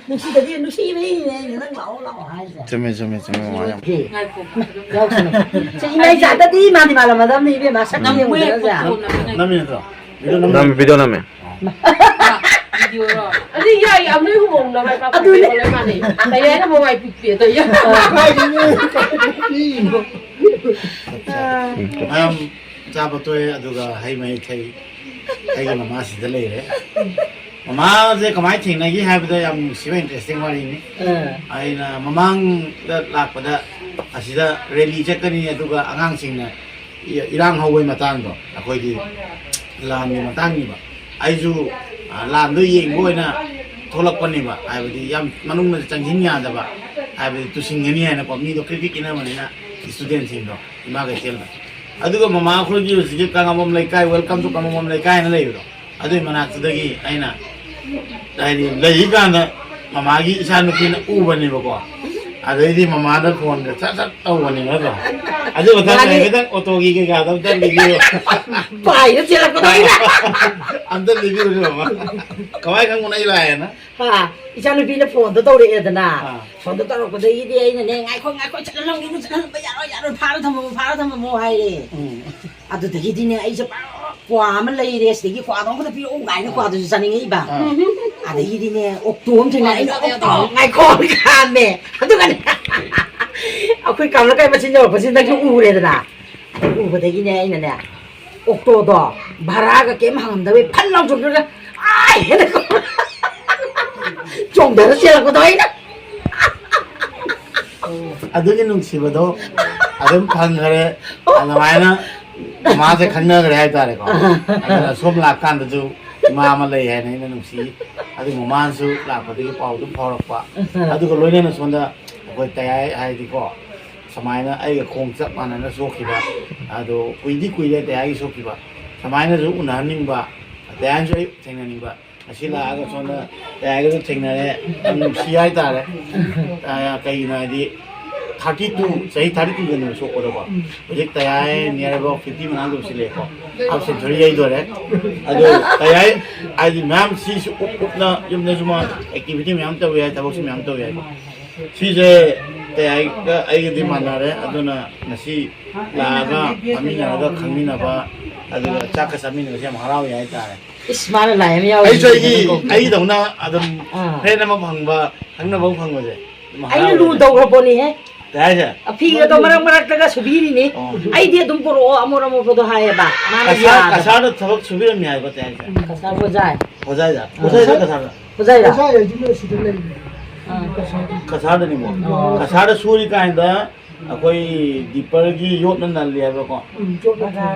ꯅꯨꯡꯁꯤꯗꯗꯤ ꯅꯨꯡꯁꯤꯕꯩꯅꯦ ꯑꯩꯅ ꯅꯪ ꯂꯥꯛꯑꯣ ꯂꯥꯛꯑꯣ ꯍꯥꯏꯁꯦ꯫ ꯆꯨꯝꯃꯦ, ꯆꯨꯝꯃꯦ, ꯆꯨꯝꯃꯦ, ꯃꯃꯥ ꯌꯥꯝ꯫ ꯉꯥꯏꯈꯣ, ꯉꯥꯏꯈꯣ, ꯑꯗꯨꯝ ꯁꯦ, ꯏꯃꯥ ꯏꯆꯥꯗꯗꯤ ꯃꯥꯟꯗꯤ ꯃꯥꯜꯂꯝꯃꯗꯕꯅꯤ ꯏꯕꯦꯝꯃ, ꯁꯛ ꯅꯪ ꯌꯦꯡꯕꯗ ꯃꯣꯏ ꯅꯠꯇ꯭ꯔꯥ? ꯐꯣꯇꯣ ꯅꯝꯃꯤ ꯅꯠꯇ꯭ꯔꯣ? ꯅꯝꯃꯤ ꯅꯠꯇ꯭ꯔꯣ? ꯚꯤꯗꯤꯑꯣ ꯅꯝꯃꯤ? ꯅꯝꯃꯦ, ꯚꯤꯗꯤꯑꯣ ꯅꯝꯃꯦ꯫ ꯑꯗꯨ ꯌꯥꯏ, ꯑꯃ ꯅꯣꯏ ꯍꯨꯃꯣꯡ ꯅꯃꯥꯏ ꯄꯥꯛ ꯑꯗꯨꯅꯦ꯫ ꯄꯥꯛꯄ ꯂꯣꯏ ꯃꯥꯟꯅꯩ꯫ ꯂꯩꯔꯦ ꯍꯥꯏꯅ ꯃꯃꯥꯏ ꯄꯤꯛꯄꯤ ꯑꯗꯣ ꯌꯥꯏ꯫ ꯃꯌꯥꯝ ꯆꯥꯕ ꯇꯣꯛꯑꯦ, ꯑꯗꯨꯒ ꯍꯩ ꯃꯍꯤ ꯊꯛꯏ꯫ ꯑꯩꯒꯤ ꯃꯃꯥꯁꯤꯗ ꯂꯩꯔꯦ꯫ ꯃꯃꯥꯁꯦ ꯀꯃꯥꯏꯅ ꯊꯦꯡꯅꯈꯤ ꯍꯥꯏꯕꯗ ꯌꯥꯝ ꯅꯨꯡꯁꯤꯕ interesting ꯋꯥꯔꯤꯅꯤ꯫ ꯑꯥ꯫ ꯑꯩꯅ ꯃꯃꯥꯡꯗ ꯂꯥꯛꯄꯗ ꯑꯁꯤꯗ rally ꯆꯠꯀꯅꯤ, ꯑꯗꯨꯒ ꯑꯉꯥꯡꯁꯤꯡꯅ ꯏ-, ꯏꯔꯥꯡ ꯍꯧꯕꯒꯤ ꯃꯇꯥꯡꯗꯣ, ꯑꯩꯈꯣꯏꯒꯤ ꯂꯥꯟꯒꯤ ꯃꯇꯥꯡꯅꯤꯕ꯫ ꯑꯩꯁꯨ, ꯑ, ꯂꯥꯟꯗꯣ ꯌꯦꯡꯕ ꯑꯣꯏꯅ ꯊꯣꯛꯂꯛꯄꯅꯦꯕ, ꯍꯥꯏꯕꯗꯤ ꯌꯥꯝ ꯃꯅꯨꯡꯗ ꯆꯪꯁꯤꯟ ꯌꯥꯗꯕ, ꯍꯥꯏꯕꯗꯤ ꯇꯨꯁꯤꯟꯒꯅꯤ ꯍꯥꯏꯅꯀꯣ, ꯃꯤꯗꯣ ꯀ꯭ꯔꯤꯛ ꯀ꯭ꯔꯤꯛ ꯏꯟꯅꯕꯅꯤꯅ ꯏꯁꯇꯨꯗꯦꯟꯁꯤꯡꯗꯣ ꯏꯃꯥ ꯀꯩꯊꯦꯜꯗ꯫ ꯑꯗꯨꯒ ꯃꯃꯥ ꯑꯩꯈꯣꯏꯒꯤ ꯍꯧꯖꯤꯛꯀꯤ ꯀꯪꯂꯥꯕꯝ ꯂꯩꯀꯥꯏ, welcome to ꯀꯪꯂꯥꯕꯝ ꯂꯩꯀꯥꯏ ꯍꯥꯏꯅ ꯂꯩꯕꯗꯣ, ꯑꯗꯨꯏ ꯃꯅꯥꯛꯇꯨꯗꯒꯤ ꯑꯩꯅ, ꯍꯥꯏꯗꯤ, ꯂꯩꯔꯤꯀꯥꯟꯗ ꯃꯃꯥꯒꯤ ꯏꯆꯥꯅꯨꯄꯤꯅ ꯎꯕꯅꯦꯕꯀꯣ꯫ ꯑꯗꯩꯗꯤ ꯃꯃꯥꯗ ꯐꯣꯟꯒ ꯁꯠ ꯁꯠ ꯇꯧꯕꯅꯦꯕ ꯅꯠꯇ꯭ꯔꯣ? ꯑꯗꯨ ꯃꯊꯪꯗ ꯃꯥꯅꯤ꯫ ꯍꯥꯏꯐꯦꯠꯇꯪ ꯑꯣꯇꯣꯒꯤ ꯀꯩꯀꯥꯗꯣ ꯑꯝꯇ ꯂꯤꯕꯤꯌꯨ꯫ ꯄꯥꯏꯔ ꯆꯦꯜꯂꯛꯄꯗꯣ ꯑꯩꯅ꯫ ꯑꯝꯇ ꯂꯤꯕꯤꯌꯨꯅꯦ ꯃꯃꯥ꯫ ꯀꯃꯥꯏ ꯈꯪꯕꯅꯣ ꯑꯩ ꯂꯥꯛꯑꯦꯅ? ꯑꯥ, ꯏꯆꯥꯅꯨꯄꯤꯅ ꯐꯣꯟꯗꯣ ꯇꯧꯔꯛꯑꯦꯗꯅ꯫ ꯑꯥ꯫ ꯐꯣꯟꯗꯣ ꯇꯧꯔꯛꯄꯗꯒꯤꯗꯤ ꯑꯩꯅꯅꯦ, "ꯉꯥꯏꯈꯣ, ꯉꯥꯏꯈꯣ, ꯆꯠꯍꯜꯂꯝꯒꯤꯅꯨ, ꯆꯠꯍꯜꯂꯝꯕ ꯌꯥꯔꯣꯏ, ꯌꯥꯔꯣꯏ, ꯐꯥꯔ ꯊꯝꯃꯝꯃꯣ, ꯐꯥꯔ ꯊꯝꯃꯝꯃꯣ" ꯍꯥꯏꯔꯦ꯫ ꯎꯝ꯫ ꯑꯗꯨꯗꯒꯤꯗꯤꯅꯦ, ꯑꯩꯁꯦ ꯄꯨꯔꯥ ꯀ꯭ꯋꯥ ꯑꯃ ꯂꯩꯔꯦ, ꯁꯤꯗꯒꯤ "ꯀ꯭ꯋꯥꯗꯣ ꯑꯝꯈꯛꯇ ꯄꯤꯔꯛꯎ" ꯀꯥꯏꯅ ꯀ꯭ꯋꯥꯗꯨꯁꯨ ꯆꯥꯅꯤꯡꯉꯛꯏꯕ꯫ ꯑꯥ꯫ ꯑꯗꯒꯤꯗꯤꯅꯦ, ꯑꯣꯛꯇꯣ ꯑꯃ ꯊꯦꯡꯅꯩ, ꯑꯩꯅ, "ꯑꯣꯛꯇꯣ, ꯉꯥꯏꯈꯣ" ꯈꯥꯝꯃꯦ꯫ ꯑꯗꯨꯒꯅꯦ, ꯑꯩꯈꯣꯏ ꯀꯪꯂꯥ ꯂꯩꯀꯥꯏ ꯃꯆꯤꯟ ꯌꯧꯔꯛꯄꯁꯤꯗ ꯅꯪꯁꯨ ꯎꯔꯦꯗꯅ꯫ ꯑꯗꯨ ꯎꯕꯗꯒꯤꯅꯦ ꯑꯩꯅꯅꯦ, ꯑꯣꯛꯇꯣꯗꯣ ꯚꯔꯥꯒ ꯀꯩꯝ ꯍꯪꯉꯝꯗꯕꯩ ꯐꯠ ꯂꯥꯎ ꯆꯣꯡꯊꯣꯛꯑꯒ, "ꯑꯥꯏ!" ꯍꯥꯏꯅ ꯆꯣꯡꯊꯔ ꯆꯦꯜꯂꯛꯄꯗꯣ ꯑꯩꯅ꯫ ꯑꯗꯨꯒꯤ ꯅꯨꯡꯁꯤꯕꯗꯣ ꯑꯗꯨꯝ ꯐꯪꯈ꯭ꯔꯦ꯫ ꯑꯗꯨꯃꯥꯏꯅ ꯃꯥꯁꯦ ꯈꯪꯅꯈ꯭ꯔꯦ ꯍꯥꯏꯇꯥꯔꯦꯀꯣ꯫ ꯑꯗꯨꯅ ꯁꯣꯝ ꯂꯥꯛꯀꯥꯟꯗꯁꯨ ꯏꯃꯥ ꯑꯃ ꯂꯩ ꯍꯥꯏꯅ ꯑꯩꯅ ꯅꯨꯡꯁꯤ꯫ ꯑꯗꯨ ꯃꯃꯥꯅꯁꯨ ꯂꯥꯛꯄꯗꯒꯤ ꯄꯥꯎ ꯑꯗꯨꯝ ꯐꯥꯎꯔꯛꯄ꯫ ꯑꯗꯨꯒ ꯂꯣꯏꯅꯅ ꯁꯣꯝꯗ ꯑꯩꯈꯣꯏ ꯇꯌꯥꯏ ꯍꯥꯏꯗꯤꯀꯣ, ꯁꯨꯃꯥꯏꯅ ꯑꯩꯒ ꯈꯣꯡ ꯆꯞ ꯃꯥꯟꯅꯅ ꯁꯣꯛꯈꯤꯕ, ꯑꯗꯣ ꯀꯨꯏꯗꯤ ꯀꯨꯏꯔꯦ ꯇꯌꯥꯏꯒꯤ ꯁꯣꯛꯈꯤꯕ, ꯁꯨꯃꯥꯏꯅꯁꯨ ꯎꯅꯍꯟꯅꯤꯡꯕ, ꯇꯌꯥꯏꯅꯁꯨ ꯑꯩ ꯊꯦꯡꯅꯅꯤꯡꯕ꯫ ꯉꯁꯤ ꯂꯥꯛꯑꯒ ꯁꯣꯝꯗ ꯇꯌꯥꯏꯒꯁꯨ ꯊꯦꯡꯅꯔꯦ, ꯌꯥꯝ ꯅꯨꯡꯁꯤ ꯍꯥꯏꯇꯥꯔꯦ꯫ ꯑ, ꯀꯩꯒꯤꯅꯣ ꯍꯥꯏꯗꯤ, ꯊꯥꯔꯇꯤ ꯇꯨ, ꯆꯍꯤ ꯊꯥꯔꯇꯤ ꯇꯨꯗꯅꯦꯕ ꯁꯣꯛꯄꯗꯀꯣ꯫ ꯍꯧꯖꯤꯛ ꯇꯌꯥꯏ near about fifty ꯃꯅꯥꯛ ꯌꯧꯁꯤꯜꯂꯛꯑꯦꯀꯣ꯫ Half century ꯌꯩꯗꯣꯔꯦ꯫ ꯑꯗꯣ ꯇꯌꯥꯏ ꯍꯥꯏꯗꯤ ꯃꯌꯥꯝ ꯁꯤꯁꯨ ꯎꯞ ꯎꯞꯅ ꯌꯨꯝꯗꯁꯨ ꯃꯥ activity ꯃꯌꯥꯝ ꯇꯧꯕ ꯌꯥꯏ, ꯊꯕꯛꯁꯨ ꯃꯌꯥꯝ ꯇꯧꯕ ꯌꯥꯏꯀꯣ꯫ ꯁꯤꯁꯦ ꯇꯌꯥꯏꯒ ꯑꯩꯒꯗꯤ ꯃꯥꯟꯅꯔꯦ꯫ ꯑꯗꯨꯅ ꯉꯁꯤ ꯂꯥꯛꯑꯒ ꯐꯝꯃꯤꯟꯅꯔꯒ ꯈꯪꯃꯤꯟꯅꯕ, ꯑꯗꯨꯒ ꯆꯥꯛꯀ ꯆꯥꯃꯤꯟꯅꯕꯁꯦ ꯌꯥꯝ ꯍꯔꯥꯎꯏ ꯍꯥꯏꯇꯥꯔꯦ꯫ ꯏꯁ, ꯃꯥꯅ ꯂꯥꯏ ꯑꯃ ꯌꯥꯎꯔꯤ꯫ ꯑꯩꯁꯨ ꯑꯩꯒꯤ, ꯑꯩꯒꯤꯗꯧꯅ ꯑꯗꯨꯝ ꯑꯥ꯫ Friend ꯑꯃ ꯐꯪꯕ, ꯈꯪꯅꯕ ꯑꯃ ꯐꯪꯕꯁꯦ ꯑꯗꯨꯝ ꯑꯩꯅ ꯍꯔꯥꯎꯋꯦ꯫ ꯂꯨ ꯇꯧꯈ꯭ꯔ ꯄꯣꯠꯅꯤꯍꯦ꯫ ꯀꯩ ꯍꯥꯏꯁꯦ? ꯑꯐꯤꯒꯗꯣ ꯃꯔꯛ ꯃꯔꯛꯇꯒ ꯁꯨꯕꯤꯔꯤꯅꯤ꯫ ꯑꯣ꯫ ꯑꯩꯗꯤ ꯑꯗꯨꯝ ꯄꯨꯔꯛꯑꯣ ꯑꯃꯣꯠ ꯑꯃꯣꯠꯄꯗꯣ ꯍꯥꯏꯌꯦꯕ꯫ ꯃꯥꯅ ꯀꯁꯥꯔ, ꯌꯥꯗꯕ꯫ ꯀꯁꯥꯔꯗ ꯊꯕꯛ ꯁꯨꯕꯤꯔꯝꯃꯤ ꯍꯥꯏꯕ ꯇꯥꯏ ꯍꯥꯏꯁꯦ? ꯀꯁꯥꯔ ꯍꯣꯖꯥꯏ꯫ ꯍꯣꯖꯥꯏꯗ? ꯑꯥ꯫ ꯍꯣꯖꯥꯏꯗ ꯀꯁꯥꯔꯗ? ꯍꯣꯖꯥꯏꯔꯣ? ꯍꯣꯖꯥꯏ ꯍꯥꯏꯁꯤꯅ ꯁꯤꯗ ꯂꯩꯕꯅꯦ꯫ ꯑꯥ꯫ ꯀꯁꯥꯔꯗ꯫ ꯀꯁꯥꯔꯗꯅꯤꯀꯣ꯫ ꯑꯣ꯫ ꯀꯁꯥꯔꯗ ꯁꯨꯔꯤ ꯀꯥꯟꯗ ꯑꯩꯈꯣꯏ ꯗꯤꯄꯔꯒꯤ ꯌꯣꯠꯅ ꯅꯜꯂꯤ ꯍꯥꯏꯕꯀꯣ꯫ ꯎꯝ, ꯆꯣꯠꯅ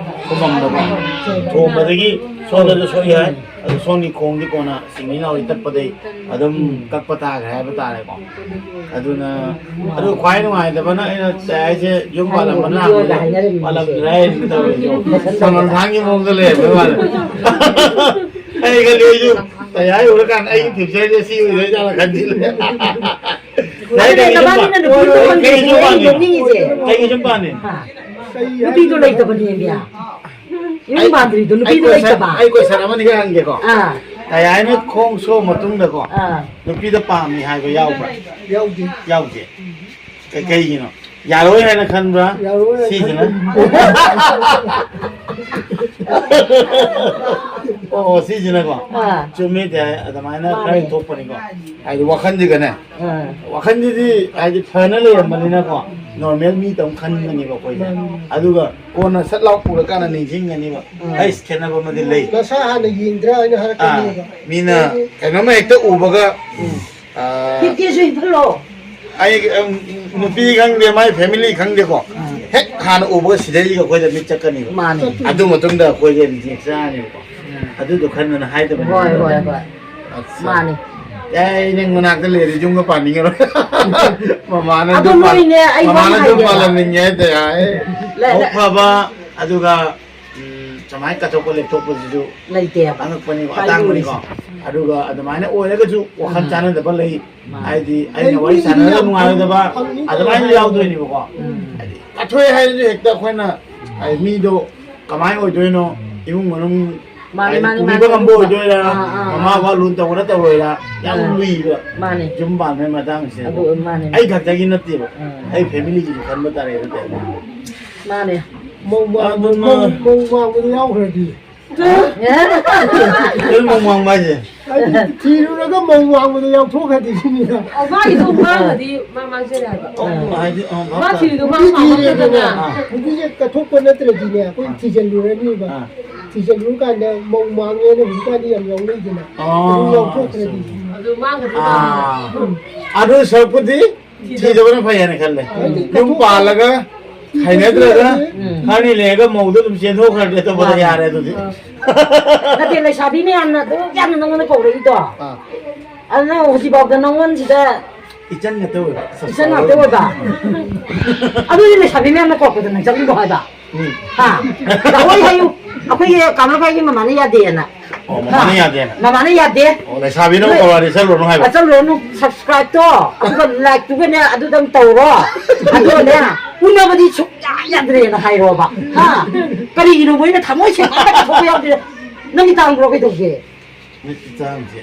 ꯊꯣꯡꯕꯗꯀꯣ꯫ ꯊꯣꯡꯕꯗꯒꯤ ꯁꯣꯝꯗꯁꯨ ꯁꯣꯛꯏ ꯍꯥꯏ꯫ ꯑꯗꯨ ꯁꯣꯝꯒꯤ ꯈꯣꯡꯗꯤ ꯀꯣꯟꯅ ꯁꯤꯡꯂꯤ ꯅꯥꯎꯔꯤ ꯇꯠꯄꯗꯩ ꯑꯗꯨꯝ ꯀꯛꯄ ꯇꯥꯈ꯭ꯔꯦ ꯍꯥꯏꯕ ꯇꯥꯔꯦꯀꯣ꯫ ꯑꯗꯨꯅ, ꯑꯗꯨ ꯈ꯭ꯋꯥꯏ ꯅꯨꯡꯉꯥꯏꯇꯕꯅ ꯑꯩꯅ ꯇꯌꯥꯏꯁꯦ ꯌꯨꯝ ꯄꯥꯜꯂꯝꯕꯅ ꯍꯥꯟꯅ ꯄꯥꯜꯂꯝꯗ꯭ꯔꯦ ꯍꯥꯏꯅ ꯇꯧꯔꯤꯁꯦ꯫ ꯁꯜꯃꯥꯟ ꯈꯥꯟꯒꯤ ꯃꯑꯣꯡꯗ ꯂꯩꯔꯝꯕꯩ ꯋꯥꯅꯤ꯫ ꯑꯩ ꯈꯜꯂꯤ ꯑꯩꯁꯨ ꯇꯌꯥꯏ ꯎꯔꯀꯥꯟꯗ ꯑꯩꯒꯤ future ꯁꯦ ꯁꯤ ꯑꯣꯏꯗꯣꯏꯖꯥꯠꯂ ꯈꯟꯖꯤꯜꯂꯦ꯫ ꯌꯥꯏ, ꯑꯗꯨꯅꯦ, ꯀꯩꯒꯤ ꯁꯨꯝ ꯅꯕꯥꯅꯤꯅ ꯄꯥꯝꯃꯤ? ꯅꯨꯄꯤ ꯀꯩꯒꯤ ꯁꯨꯝ ꯄꯥꯝꯃꯤ? ꯅꯣꯛꯅꯤꯡꯉꯤꯁꯦ꯫ ꯀꯩꯒꯤ ꯁꯨꯝ ꯄꯥꯝꯃꯤ? ꯍꯥ? ꯅꯨꯄꯤꯗꯣ ꯂꯩꯇꯕꯅꯦ, ꯏꯟꯗꯤꯌꯥ꯫ ꯌꯨꯝ ꯑꯩ, ꯄꯥꯟꯗ꯭ꯔꯤꯗꯣ ꯑꯩ ꯅꯨꯄꯤꯗꯣ question, ꯂꯩꯇꯕ꯫ ꯑꯩ question ꯑꯃꯅꯤꯒ ꯍꯪꯒꯦꯀꯣ꯫ ꯑꯥ꯫ ꯇꯌꯥꯏꯅ ꯈꯣꯡ ꯁꯣꯛꯑ ꯃꯇꯨꯡꯗꯀꯣ, ꯑꯥ꯫ ꯅꯨꯄꯤꯗ ꯄꯥꯝꯃꯤ ꯍꯥꯏꯕ ꯌꯥꯎꯕ꯭ꯔꯥ? ꯌꯥꯎꯗꯦ꯫ ꯌꯥꯎꯗꯦ꯫ ꯀꯩ-, ꯀꯩꯒꯤꯅꯣ? ꯌꯥꯔꯣꯏ ꯍꯥꯏꯅ ꯈꯟꯕ꯭ꯔꯥ? ꯌꯥꯔꯣꯏ ꯍꯥꯏꯅ ꯁꯤꯁꯤꯅ? ꯈꯟꯕ꯫ ꯑꯣ, ꯑꯣ, ꯁꯤꯁꯤꯅꯀꯣ? ꯑꯥ꯫ ꯆꯨꯝꯃꯤ, ꯇꯌꯥꯏ, ꯑꯗꯨꯃꯥꯏꯅ ꯃꯥꯅꯦ꯫ ꯈꯔ ꯊꯣꯛꯄꯅꯤꯀꯣ꯫ ꯍꯥꯏꯗꯤ ꯋꯥꯈꯜꯁꯤꯒꯅꯦ꯫ ꯑꯥ꯫ ꯋꯥꯈꯜꯁꯤꯗꯤ ꯍꯥꯏꯗꯤ ꯐꯅ ꯂꯩꯔꯝꯕꯅꯤꯅꯀꯣ, normal ꯃꯤꯇꯧ ꯈꯟꯒꯅꯦꯕ ꯑꯩꯈꯣꯏꯁꯦ꯫ ꯃꯥꯅꯤ꯫ ꯑꯗꯨꯒ ꯀꯣꯟꯅ ꯁꯠ ꯂꯥꯎ ꯎꯔꯀꯥꯟꯗ ꯅꯤꯡꯁꯤꯡꯒꯅꯤꯕ, ꯎꯝ꯫ ꯑꯩꯁ, ꯈꯦꯠꯅꯕ ꯑꯃꯗꯤ ꯂꯩ꯫ ꯅꯁꯥ ꯍꯥꯟꯅ ꯌꯦꯡꯗ꯭ꯔꯥ ꯍꯥꯏꯅ ꯑꯥ, ꯍꯥꯏꯔꯛꯀꯅꯤꯕ꯫ ꯃꯤꯅ ꯑꯩꯗꯤ ꯀꯩꯅꯣꯝꯃ ꯍꯦꯛꯇ ꯎꯕꯒ, ꯎꯝ꯫ ꯑꯥ, ꯍꯤꯞꯀꯦꯁꯨ ꯍꯤꯞꯍꯜꯂꯣ꯫ ꯑꯩ, ꯎꯝ, ꯅꯨꯄꯤ ꯈꯪꯗꯦ, ꯃꯥꯏ family ꯈꯪꯗꯦꯀꯣ, ꯎꯝ꯫ ꯍꯦꯛ ꯍꯥꯟꯅ ꯎꯕꯒ ꯁꯤꯗꯩꯁꯤꯒ ꯑꯩꯈꯣꯏꯗ ꯃꯤꯠ ꯆꯠꯀꯅꯤꯕ꯫ ꯃꯥꯅꯤ꯫ ꯑꯗꯨ ꯃꯇꯨꯡꯗ ꯑꯩꯈꯣꯏꯁꯦ reject ꯆꯥꯔꯅꯦꯕꯀꯣ꯫ ꯎꯝ꯫ ꯑꯗꯨꯗꯣ ꯈꯟꯕꯅ ꯍꯥꯏꯗꯕꯅꯤ꯫ ꯍꯣꯏ, ꯍꯣꯏ, ꯍꯣꯏ꯫ ꯑꯠꯆꯥ꯫ ꯃꯥꯅꯤ꯫ ꯑꯦ, ꯑꯩ ꯅꯪ ꯃꯅꯥꯛꯇ ꯂꯩꯔꯗꯤ ꯌꯨꯝꯒ ꯄꯥꯅꯤꯡꯉꯔꯣꯏ꯫ ꯃꯃꯥꯅ ꯑꯗꯣ ꯑꯗꯨꯝ ꯄꯥꯜ-, ꯅꯣꯏꯅꯦ, ꯑꯩ ꯋꯥ ꯃꯃꯥꯅ ꯑꯗꯨꯝ ꯍꯥꯏꯒꯦꯕ꯫ ꯄꯥꯜꯍꯟꯅꯤꯡꯉꯦ ꯍꯥꯏꯇꯥꯔꯦ꯫ ꯑꯦ, ꯂꯩ, ꯃꯕꯨꯛ ꯂꯩ꯫ ꯐꯕ, ꯑꯗꯨꯒ, ꯎꯝ, ꯀꯃꯥꯏꯅ ꯀꯠꯊꯣꯛꯄ ꯂꯦꯞꯊꯣꯛꯄꯁꯤꯁꯨ ꯂꯩꯇꯦꯕ꯫ ꯑꯉꯛꯄꯅꯤꯀꯣ, ꯎꯄꯥꯏ ꯑꯇꯥꯡꯕꯅꯤꯀꯣ꯫ ꯂꯩꯇꯦ꯫ ꯑꯗꯨꯒ ꯑꯗꯨꯃꯥꯏꯅ ꯑꯣꯏꯔꯒꯁꯨ ꯋꯥꯈꯜ ꯑꯥ꯫ ꯆꯥꯟꯅꯗꯕ ꯂꯩ꯫ ꯃꯥꯅꯦ꯫ ꯍꯥꯏꯗꯤ ꯑꯩꯅ ꯋꯥꯔꯤ ꯁꯥꯟꯅꯔꯒ ꯅꯨꯡꯉꯥꯏꯔꯣꯏꯗꯕ ꯑꯗꯨꯃꯥꯏꯅ ꯌꯥꯎꯗꯣꯏꯅꯦꯕꯀꯣ꯫ ꯎꯝ꯫ ꯍꯥꯏꯗꯤ ꯀꯠꯊꯣꯛꯑꯦ ꯍꯥꯏꯔꯁꯨ ꯍꯦꯛꯇ ꯑꯩꯈꯣꯏꯅ ꯍꯥꯏꯗꯤ ꯃꯤꯗꯣ ꯀꯃꯥꯏꯅ ꯑꯣꯏꯗꯣꯏꯅꯣ, ꯏꯃꯨꯡ ꯃꯅꯨꯡ ꯃꯥꯅꯦ, ꯍꯥꯏꯗꯤ ꯃꯥꯅꯦ, ꯄꯨꯕꯤꯕ ꯃꯥꯅꯦ, ꯉꯝꯕ ꯑꯗꯨꯒꯨꯝꯕ꯫ ꯑꯣꯏꯗꯣꯏꯔꯥ, ꯑꯥ, ꯑꯥ, ꯃꯃꯥ ꯑꯥ꯫ ꯕꯕꯥ ꯂꯨꯅ ꯇꯧꯕꯅ ꯇꯧꯔꯣꯏꯔꯥ, ꯌꯥꯝ ꯑꯥ꯫ ꯂꯨꯏꯕ ꯃꯥꯅꯦ꯫ ꯌꯨꯝ ꯄꯥꯟꯕꯒꯤ ꯃꯇꯥꯡꯁꯦ꯫ ꯑꯗꯨ ꯃꯥꯅꯦ꯫ ꯑꯩ ꯈꯛꯇꯒꯤ ꯅꯠꯇꯦꯕ, ꯎꯝ꯫ ꯑꯩ ꯐꯦꯃꯤꯂꯤꯒꯤꯁꯨ ꯈꯟꯕ ꯇꯥꯔꯦ ꯑꯗꯨꯗꯤ꯫ ꯃꯥꯅꯦ꯫ ꯃꯧ ꯃꯥꯡꯕ- ꯑꯗꯨꯅ ꯃꯧ- ꯃꯧ ꯃꯥꯡꯕꯗ ꯌꯥꯎꯈ꯭ꯔꯗꯤ, ꯑꯗꯨ ꯃꯧ ꯃꯥꯡꯕ ꯍꯥꯏꯁꯦ꯫ ꯍꯥꯏꯗꯤ ꯊꯤꯔꯨꯔꯒ ꯃꯧ ꯃꯥꯡꯕꯗ ꯌꯥꯎꯊꯣꯛꯈ꯭ꯔꯗꯤ ꯁꯤꯅꯤꯗ꯫ ꯑꯣ, ꯃꯥꯒꯤꯁꯨ ꯃꯥꯡꯉꯗꯤ ꯃꯥ ꯃꯥꯡꯖꯔꯦ ꯍꯥꯏꯕ꯫ ꯑꯣ, ꯍꯥꯏꯗꯤ, ꯑꯣ, ꯚꯥꯞ ꯃꯥ ꯇꯥꯔꯦ꯫ ꯊꯤꯔꯤꯗꯣ ꯃꯥ ꯅꯨꯄꯤ ꯃꯥꯡꯉꯛꯇꯅ꯫ ꯊꯤꯔꯦꯗꯅ ꯑꯥ꯫ ꯅꯨꯄꯤꯁꯦ ꯀꯠꯊꯣꯛꯄ ꯅꯠꯇ꯭ꯔꯗꯤꯅꯦ, ꯑꯩꯈꯣꯏ ꯑꯥ꯫ ꯊꯤꯖꯤꯜꯂꯨꯔꯅꯤꯕ꯫ ꯑꯥ꯫ ꯊꯤꯖꯤꯜꯂꯨꯔꯀꯥꯟꯗ ꯃꯧ ꯃꯥꯡꯉꯦꯅ ꯍꯧꯖꯤꯛꯀꯥꯟꯗꯤ ꯌꯥꯝ ꯌꯥꯎꯅꯩꯗꯅ꯫ ꯑꯗꯨ ꯑꯣ, ꯌꯥꯎꯊꯣꯛꯈ꯭ꯔꯗꯤ꯫ ꯑꯗꯨ ꯃꯥꯡꯈ꯭ꯔꯗꯤ ꯑꯥ꯫ ꯑꯗꯨ ꯁꯔꯨꯛꯄꯨꯗꯤ ꯊꯤꯗꯕꯅ ꯐꯩ ꯍꯥꯏꯅ ꯈꯜꯂꯦ꯫ ꯍꯥꯏꯗꯤ ꯌꯨꯝ ꯄꯥꯜꯂꯒ ꯍꯩꯅꯗ꯭ꯔꯒ ꯎꯝ꯫ ꯈꯔꯅꯤ ꯂꯩꯔꯒ ꯃꯧꯗ ꯑꯗꯨꯝ ꯆꯦꯟꯊꯣꯛꯈ꯭ꯔꯗꯤ ꯑꯇꯣꯞꯄꯗ ꯃꯥꯅꯦ꯫ ꯌꯥꯔꯦ ꯑꯗꯨꯗꯤ꯫ ꯅꯠꯇꯦ, ꯂꯩꯁꯥꯕꯤ ꯃꯌꯥꯝꯅ ꯑꯗꯨ ꯌꯥꯝꯅ ꯅꯪꯉꯣꯟꯗ ꯀꯧꯔꯛꯏꯗꯣ꯫ ꯑꯥ꯫ ꯑꯗꯨ ꯅꯪ ꯍꯧꯖꯤꯛꯐꯥꯎꯗ ꯅꯪꯉꯣꯟꯁꯤꯗ ꯏꯆꯟ ꯉꯥꯛꯇ ꯑꯣꯏꯕ꯫ ꯏꯆꯟ ꯉꯥꯛꯇ ꯑꯣꯏꯕ꯫ ꯑꯗꯨꯗꯤ ꯂꯩꯁꯥꯕꯤ ꯃꯌꯥꯝꯅ ꯀꯧꯔꯛꯄꯗ ꯅꯪ ꯆꯠꯂꯤꯗꯣ ꯍꯥꯏꯕ꯫ ꯎꯝ꯫ ꯍꯥ? ꯂꯥꯛꯑꯣꯏ ꯍꯥꯏꯌꯨ꯫ ꯑꯩꯈꯣꯏꯒꯤ ꯀꯥ ꯃꯈꯥꯒꯤ ꯃꯃꯥꯅ ꯌꯥꯗꯦꯅ꯫ ꯑꯣ, ꯃꯃꯥꯅ ꯌꯥꯗꯦꯅ꯫ ꯃꯃꯥꯅ ꯌꯥꯗꯦ꯫ ꯑꯣ, ꯂꯩꯁꯥꯕꯤꯅ ꯅꯣꯏ- ꯀꯧꯔꯛꯑꯗꯤ ꯆꯠꯂꯨꯔꯅꯨ ꯍꯥꯏꯕ꯫ ꯆꯠꯂꯨꯔꯅꯨ, subscribe ꯇꯣ ꯑꯗꯨꯒ like ꯇꯨꯒꯅꯦ ꯑꯗꯨꯗꯪ ꯇꯧꯔꯣ꯫ ꯑꯗꯨꯒꯅꯦ ꯎꯅꯕꯗꯤ ꯁꯨꯡꯌꯥ ꯌꯥꯗ꯭ꯔꯦꯅ ꯍꯥꯏꯔꯣꯕ꯫ ꯍꯥ? ꯀꯔꯤꯒꯤꯅꯣ ꯃꯣꯏꯅ ꯊꯃꯣꯏ ꯁꯦꯡꯅ ꯀꯠꯊꯣꯛꯄ ꯌꯥꯎꯗ꯭ꯔꯤꯗꯣ? ꯅꯪꯒꯤ ꯇꯥꯡꯕ꯭ꯔꯣ ꯀꯩꯗꯧꯒꯦ? ꯃꯤꯠ ꯆꯥꯝꯁꯦ꯫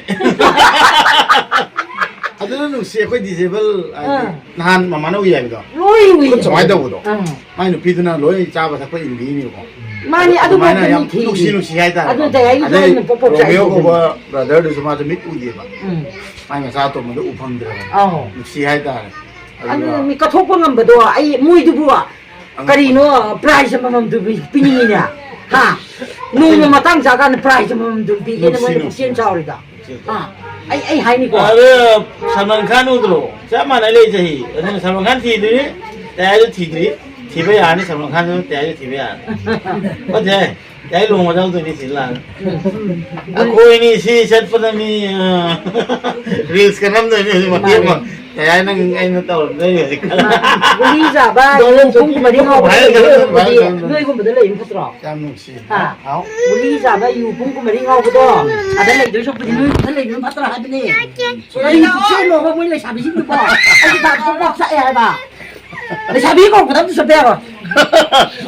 ꯑꯗꯨꯅ ꯅꯨꯡꯁꯤ ꯑꯩꯈꯣꯏ ꯗꯤꯖꯦꯕꯜ ꯍꯥꯏꯗꯤ ꯑꯥ꯫ ꯅꯍꯥꯟ ꯃꯃꯥꯅ ꯎꯏ ꯍꯥꯏꯕꯗꯣ꯫ ꯂꯣꯏ ꯎꯏ꯫ ꯈꯨꯠ ꯁꯨꯃꯥꯏꯅ ꯇꯧꯕꯗꯣ꯫ ꯑꯥ꯫ ꯃꯥꯏ ꯅꯨꯄꯤꯗꯨꯅ ꯂꯣꯏ ꯆꯥꯕ ꯊꯛꯄ ꯏꯟꯕꯤꯅꯦꯕꯀꯣ꯫ ꯃꯥꯅꯤ, ꯑꯗꯨ ꯑꯗꯨꯃꯥꯏꯅ ꯃꯥꯗꯤ ꯌꯥꯝ ꯃꯤꯊꯤ꯫ ꯅꯨꯡꯁꯤ ꯅꯨꯡꯁꯤ ꯍꯥꯏꯇꯥꯔꯦ꯫ ꯑꯗꯨ ꯗꯥꯏꯔꯦꯛ ꯑꯗꯩ ꯂꯣꯏꯅ ꯄꯣꯛ ꯄꯣꯛ ꯔꯣꯃꯤꯌꯣ ꯆꯥꯏꯁꯤꯅꯦ꯫ ꯀꯧꯕ ꯕ꯭ꯔꯗꯔꯗꯨꯁꯨ ꯃꯥꯁꯨ ꯃꯤꯠ ꯎꯗꯦꯕ꯫ ꯎꯝ꯫ ꯃꯥꯏ ꯃꯆꯥ ꯑꯇꯣꯝꯕꯗ ꯎ ꯐꯪꯗ꯭ꯔꯕꯅꯤ꯫ ꯑꯧ꯫ ꯅꯨꯡꯁꯤ ꯍꯥꯏꯇꯥꯔꯦ꯫ ꯑꯗꯨ ꯑꯗꯨꯒ ꯃꯤ ꯀꯠꯊꯣꯛꯄ ꯉꯝꯕꯗꯣ ꯑꯩ ꯃꯣꯏꯗꯨꯕꯨ ꯀꯔꯤꯅꯣ prize ꯑꯃꯃꯝꯗꯨ ꯄꯤꯅꯤꯡꯉꯤꯅꯦ꯫ ꯍꯥ? ꯅꯣꯡꯃ ꯃꯇꯥꯡ ꯆꯥꯀꯥꯟꯗ prize ꯑꯃꯃꯝꯗꯨ ꯄꯤꯒꯦꯅ ꯅꯨꯡꯁꯤ, ꯃꯣꯏꯅ ꯅꯨꯡꯁꯤ, ꯄꯨꯛꯆꯦꯜ ꯅꯨꯡꯁꯤ꯫ ꯆꯥꯎꯔꯤꯗꯣ꯫ ꯍꯥ? ꯑꯩ ꯑꯩ ꯍꯥꯏꯅꯤꯀꯣ꯫ ꯑꯗꯨ ꯁꯜꯃꯥꯟ ꯈꯥꯟ ꯎꯗ꯭ꯔꯣ? ꯆꯞ ꯃꯥꯟꯅ ꯂꯩ ꯆꯍꯤ꯫ ꯑꯗꯨꯅ ꯁꯜꯃꯥꯟ ꯈꯥꯟ ꯊꯤꯗ꯭ꯔꯤ, ꯇꯌꯥꯏꯁꯨ ꯊꯤꯗ꯭ꯔꯤ꯫ ꯊꯤꯕ ꯌꯥꯔꯅꯤ ꯁꯜꯃꯥꯟ ꯈꯥꯟꯁꯨ ꯇꯌꯥꯏꯁꯨ ꯊꯤꯕ ꯌꯥꯔꯅꯤ꯫ ꯐꯠꯇꯦ꯫ ꯑꯩ ꯂꯨꯍꯣꯡꯕ ꯌꯥꯎꯗꯣꯏꯅꯤ ꯁꯤ ꯂꯥꯛꯑꯒ꯫ ꯑꯩꯈꯣꯏꯅꯤ ꯁꯤ ꯆꯠꯄꯗ ꯃꯤ, ꯑ, reels ꯀ ꯅꯝꯗꯣꯏꯅꯤ ꯍꯧꯖꯤꯛ ꯃꯇꯦꯛ ꯑꯃ꯫ ꯃꯥꯅꯦ꯫ ꯀꯩ ꯍꯥꯏ ꯅꯪ ꯑꯩꯅ ꯇꯧꯔꯝꯗꯣꯏꯅꯤ ꯍꯧꯖꯤꯛ ꯈꯔ꯫ ꯒꯨꯂꯤ ꯆꯥꯕ, ꯌꯨ ꯄꯨꯡ ꯃꯔꯤ ꯉꯥꯎꯕ viral ꯆꯠꯂꯝꯗꯣꯏꯅꯤ, ꯂꯩꯕꯗꯤ viral ꯆꯠꯂꯝꯗꯣꯏꯅꯤ꯫ ꯅꯣꯏꯒꯨꯝꯕꯗ ꯂꯩꯕꯅ ꯐꯠꯇ꯭ꯔꯣ? ꯌꯥꯝ ꯅꯨꯡꯁꯤ꯫ ꯍꯥ? ꯍꯥꯎ꯫ ꯒꯨꯂꯤ ꯆꯥꯕ, ꯌꯨ ꯄꯨꯡ ꯀꯨꯟꯃꯔꯤ ꯉꯥꯎꯕꯗꯣ, ꯑꯗ ꯂꯩꯗꯣꯏ ꯁꯔꯨꯛꯄꯨꯗꯤ ꯅꯣꯏ ꯈꯨꯠꯇ ꯂꯩꯕꯅ ꯐꯠꯇ꯭ꯔꯥ ꯍꯥꯏꯕꯅꯦ꯫ ꯀꯔꯤ ꯆꯦꯜꯂꯣꯕ ꯃꯣꯏ ꯂꯩꯁꯥꯕꯤꯁꯤꯡꯗꯨꯕꯣ? ꯑꯩꯗꯤ ꯗꯥꯛꯇꯔ ꯀꯣꯛ ꯆꯥꯛꯑꯦ ꯍꯥꯏꯕ꯫ ꯂꯩꯁꯥꯕꯤ ꯀꯧꯔꯛꯄꯗ ꯑꯝꯇ ꯆꯠꯄ ꯌꯥꯔꯣꯏ꯫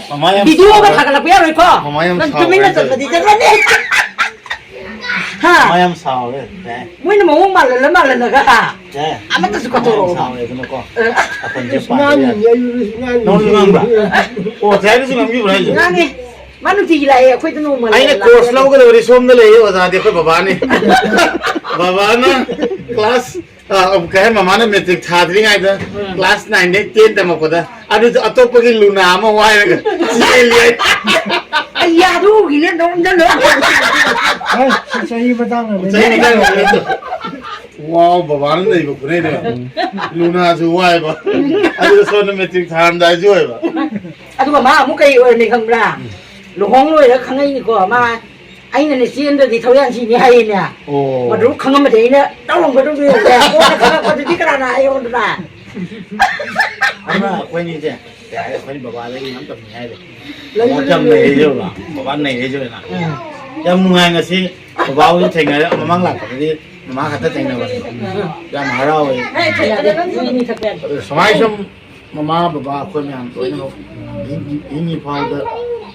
ꯃꯃꯥ ꯌꯥꯝ ꯚꯤꯗꯤꯑꯣꯒ ꯁꯥꯎꯔꯦ꯫ ꯊꯥꯒꯠꯂꯛꯄ ꯌꯥꯔꯣꯏꯀꯣ? ꯃꯃꯥ ꯌꯥꯝ ꯅꯪ ꯁꯥꯎꯔꯦ꯫ ꯇꯨꯃꯤꯟꯅ ꯆꯠꯄꯗꯤ ꯆꯠꯂꯅꯤ꯫ ꯍꯥ? ꯃꯃꯥ ꯌꯥꯝ ꯁꯥꯎꯔꯦ꯫ ꯃꯣꯏꯅ ꯃꯑꯣꯡ ꯃꯥꯜꯍꯜꯂ ꯃꯥꯜꯍꯜꯂꯒ, ꯍꯥ? ꯁꯦ꯫ ꯑꯃꯠꯇꯁꯨ ꯀꯠꯊꯣꯔꯛꯑꯣꯕ꯫ ꯁꯥꯎꯔꯦꯗꯅꯀꯣ꯫ ꯑ꯫ ꯑꯐꯟꯁꯦ ꯄꯥꯟꯕ ꯌꯥꯗꯦ꯫ ꯉꯥꯡꯉꯤꯅꯦ, ꯑꯩ ꯉꯥꯡꯉꯤꯅꯦ꯫ ꯅꯉꯣꯟꯗꯁꯨ ꯉꯥꯡꯕ꯭ꯔꯥ? ꯑꯣ, ꯆꯥꯏꯕꯁꯨ ꯉꯥꯡꯕꯤꯕ꯭ꯔꯥ ꯍꯥꯏꯁꯦ? ꯉꯥꯡꯉꯦ꯫ ꯃꯥ ꯅꯨꯡꯇꯤꯒꯤ ꯂꯥꯛꯑꯦ, ꯑꯩꯈꯣꯏꯗ ꯅꯣꯡꯃ ꯑꯩꯅ ꯂꯥꯛꯑꯦ꯫ Course ꯂꯧꯒꯗꯕꯗꯤ ꯁꯣꯝꯗ ꯂꯩꯌꯦ, ꯑꯣꯖꯥꯗꯤ ꯑꯩꯈꯣꯏ ꯕꯕꯥꯅꯤ꯫ ꯕꯕꯥꯅ class, ꯑ, ꯀꯩ ꯍꯥꯏ, ꯃꯃꯥꯅ matric ꯊꯥꯗ꯭ꯔꯤꯉꯩꯗ ꯎꯝ꯫ Class nine, eight, ten ꯇꯝꯃꯛꯄꯗ ꯑꯗꯨꯁꯨ ꯑꯇꯣꯞꯄꯒꯤ ꯂꯨꯅꯥ ꯑꯃ ꯋꯥꯏꯔꯒ ꯆꯦꯜꯂꯤ ꯍꯥꯏ꯫ ꯑꯩ ꯑꯗꯨꯒꯤꯅꯦ ꯅꯉꯣꯟꯗ ꯂꯣꯏ꯫ ꯑꯦ, ꯁꯤ ꯆꯍꯤ ꯃꯇꯥꯡꯗꯅꯦ꯫ ꯆꯍꯤ ꯃꯇꯥꯡꯗꯅꯦ꯫ ꯋꯥꯎ, ꯕꯕꯥꯅ ꯅꯩꯕ ꯈꯨꯅꯩꯗꯣ꯫ ꯎꯝ꯫ ꯂꯨꯅꯥꯁꯨ ꯋꯥꯏꯕ꯫ ꯑꯗꯨꯒ ꯁꯣꯝꯗ matric ꯊꯥꯔꯝꯗꯥꯏꯁꯨ ꯑꯣꯏꯕ꯫ ꯑꯗꯨꯒ ꯃꯥ ꯑꯃꯨꯛ ꯀꯩ ꯑꯣꯏꯔꯝꯃꯤ ꯈꯪꯕ꯭ꯔꯥ? ꯎꯝ꯫ ꯂꯨꯍꯣꯡ ꯂꯣꯏꯔꯒ ꯈꯪꯉꯛꯏꯅꯤꯀꯣ꯫ ꯃꯥ, ꯑꯩꯅꯅꯦ ꯆꯦꯟꯗ꯭ꯔꯗꯤ ꯊꯧꯌꯥꯟ ꯁꯤꯅꯤ ꯍꯥꯏꯌꯦꯅꯦ꯫ ꯑꯣ꯫ ꯃꯗꯨ ꯈꯪꯉꯝꯃꯗꯤ ꯑꯩꯅ ꯇꯧꯔꯝꯒꯗꯕꯗꯨ ꯌꯦꯡꯉꯨꯅꯦ꯫ ꯀꯣꯟꯅ ꯈꯪꯉꯛꯄꯗꯨꯗꯤ ꯀꯅꯥꯅ ꯍꯥꯏꯌꯣꯗꯅ? ꯑꯗꯨꯅ ꯑꯩꯈꯣꯏꯅꯤꯁꯦ ꯀꯩ ꯍꯥꯏꯔꯦ, ꯑꯩꯈꯣꯏ ꯕꯕꯥꯗꯒꯤ ꯌꯥꯝ ꯇꯝꯅꯤꯡꯉꯥꯏ ꯂꯩ꯫ ꯂꯩꯕꯅꯦ, ꯕꯕꯥ ꯌꯥꯝ ꯂꯩꯕꯅꯦ꯫ ꯅꯩꯔꯦꯕ, ꯕꯕꯥ ꯅꯩꯔꯦꯁꯦ ꯑꯣꯏꯅ꯫ ꯎꯝ꯫ ꯌꯥꯝ ꯅꯨꯡꯉꯥꯏ ꯉꯁꯤ꯫ ꯕꯕꯥ ꯍꯣꯏꯁꯨ ꯊꯦꯡꯅꯔꯦ, ꯃꯃꯥꯡ ꯂꯥꯛꯄꯗꯗꯤ ꯃꯃꯥ ꯈꯛꯇ ꯊꯦꯡꯅꯕꯅꯦ꯫ ꯌꯥꯝ ꯍꯔꯥꯎꯋꯦ꯫ ꯍꯦ, ꯊꯛꯀꯦ, ꯊꯛꯀꯦ, ꯊꯛꯀꯦ꯫ ꯑꯗꯨ ꯁꯨꯃꯥꯏ ꯁꯨꯝ ꯃꯃꯥ ꯕꯕꯥ ꯑꯩꯈꯣꯏ ꯃꯌꯥꯝ ꯂꯣꯏꯅꯃꯛ ꯍꯤꯡ-, ꯍꯤꯡꯉꯤ ꯐꯥꯎꯗ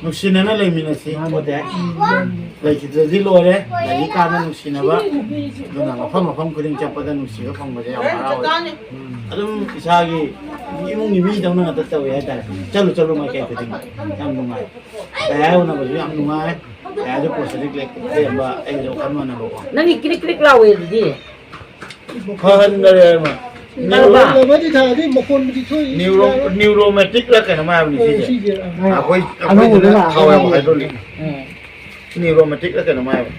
ꯅꯨꯡꯁꯤꯅꯅ ꯂꯩꯃꯤꯟꯅꯁꯤ꯫ ꯃꯥꯅꯦ꯫ ꯂꯩꯈꯤꯗ꯭ꯔꯗꯤ ꯂꯣꯏꯔꯦ꯫ ꯂꯩꯔꯤꯀꯥꯟꯗ ꯅꯨꯡꯁꯤꯅꯕ꯫ ꯑꯗꯨꯅ ꯃꯐꯝ ꯃꯐꯝ ꯈꯨꯗꯤꯡ ꯆꯠꯄꯗ ꯅꯨꯡꯁꯤꯕ ꯐꯪꯕꯁꯦ ꯌꯥꯝ ꯍꯔꯥꯎꯋꯦ꯫ ꯑꯗꯨꯝ ꯏꯁꯥꯒꯤ ꯏꯃꯨꯡꯒꯤ ꯃꯤꯗꯧꯅ ꯉꯥꯛꯇ ꯇꯧꯋꯦ ꯍꯥꯏꯇꯥꯔꯦ꯫ ꯆꯠꯂꯨ ꯆꯠꯂꯨ ꯃꯥꯏꯀꯩ ꯈꯨꯗꯤꯡꯃꯛ ꯌꯥꯝ ꯅꯨꯡꯉꯥꯏ꯫ ꯗꯥꯏ ꯎꯅꯕꯁꯨ ꯌꯥꯝ ꯅꯨꯡꯉꯥꯏ꯫ ꯗꯥꯏꯁꯨ prosthetic leg ꯂꯩꯔꯝꯕ, ꯑꯩꯒꯁꯨ ꯋꯥꯈꯜ ꯃꯥꯟꯅꯕꯀꯣ꯫ ꯅꯪꯒꯤ ꯀ꯭ꯔꯤꯛ ꯀ꯭ꯔꯤꯛ ꯂꯥꯎꯋꯦ ꯑꯗꯨꯗꯤ꯫ ꯐꯍꯟꯈꯔꯦ ꯑꯃ꯫ ꯐꯔꯕ? ꯅ꯭ꯌꯨꯔꯣ-, ꯂꯣꯏꯅꯃꯛꯇꯤ ꯊꯥꯗꯤ ꯃꯈꯣꯟꯕꯨꯗꯤ ꯊꯣꯛꯏ꯫ ꯅ꯭ꯌꯨꯔꯣ-, ꯅ꯭ꯌꯨꯔꯣꯃꯦꯇꯤꯛꯂ ꯀꯩꯅꯣꯝ ꯍꯥꯏꯕꯅꯤ ꯑꯦ, ꯁꯤꯁꯦ꯫ ꯁꯤꯁꯦ, ꯑ, ꯑꯩꯈꯣꯏ, ꯑꯅꯧꯕꯗꯨꯅ ꯑꯩꯈꯣꯏꯗꯨꯅ ꯊꯥꯎ ꯌꯥꯎꯕ ꯑꯅꯧꯕꯗꯨꯅ꯫ Hydraulic꯫ ꯎꯝ꯫ ꯅ꯭ꯌꯨꯔꯣꯃꯦꯇꯤꯛꯂ ꯀꯩꯅꯣꯝ ꯍꯥꯏꯕꯅꯤ꯫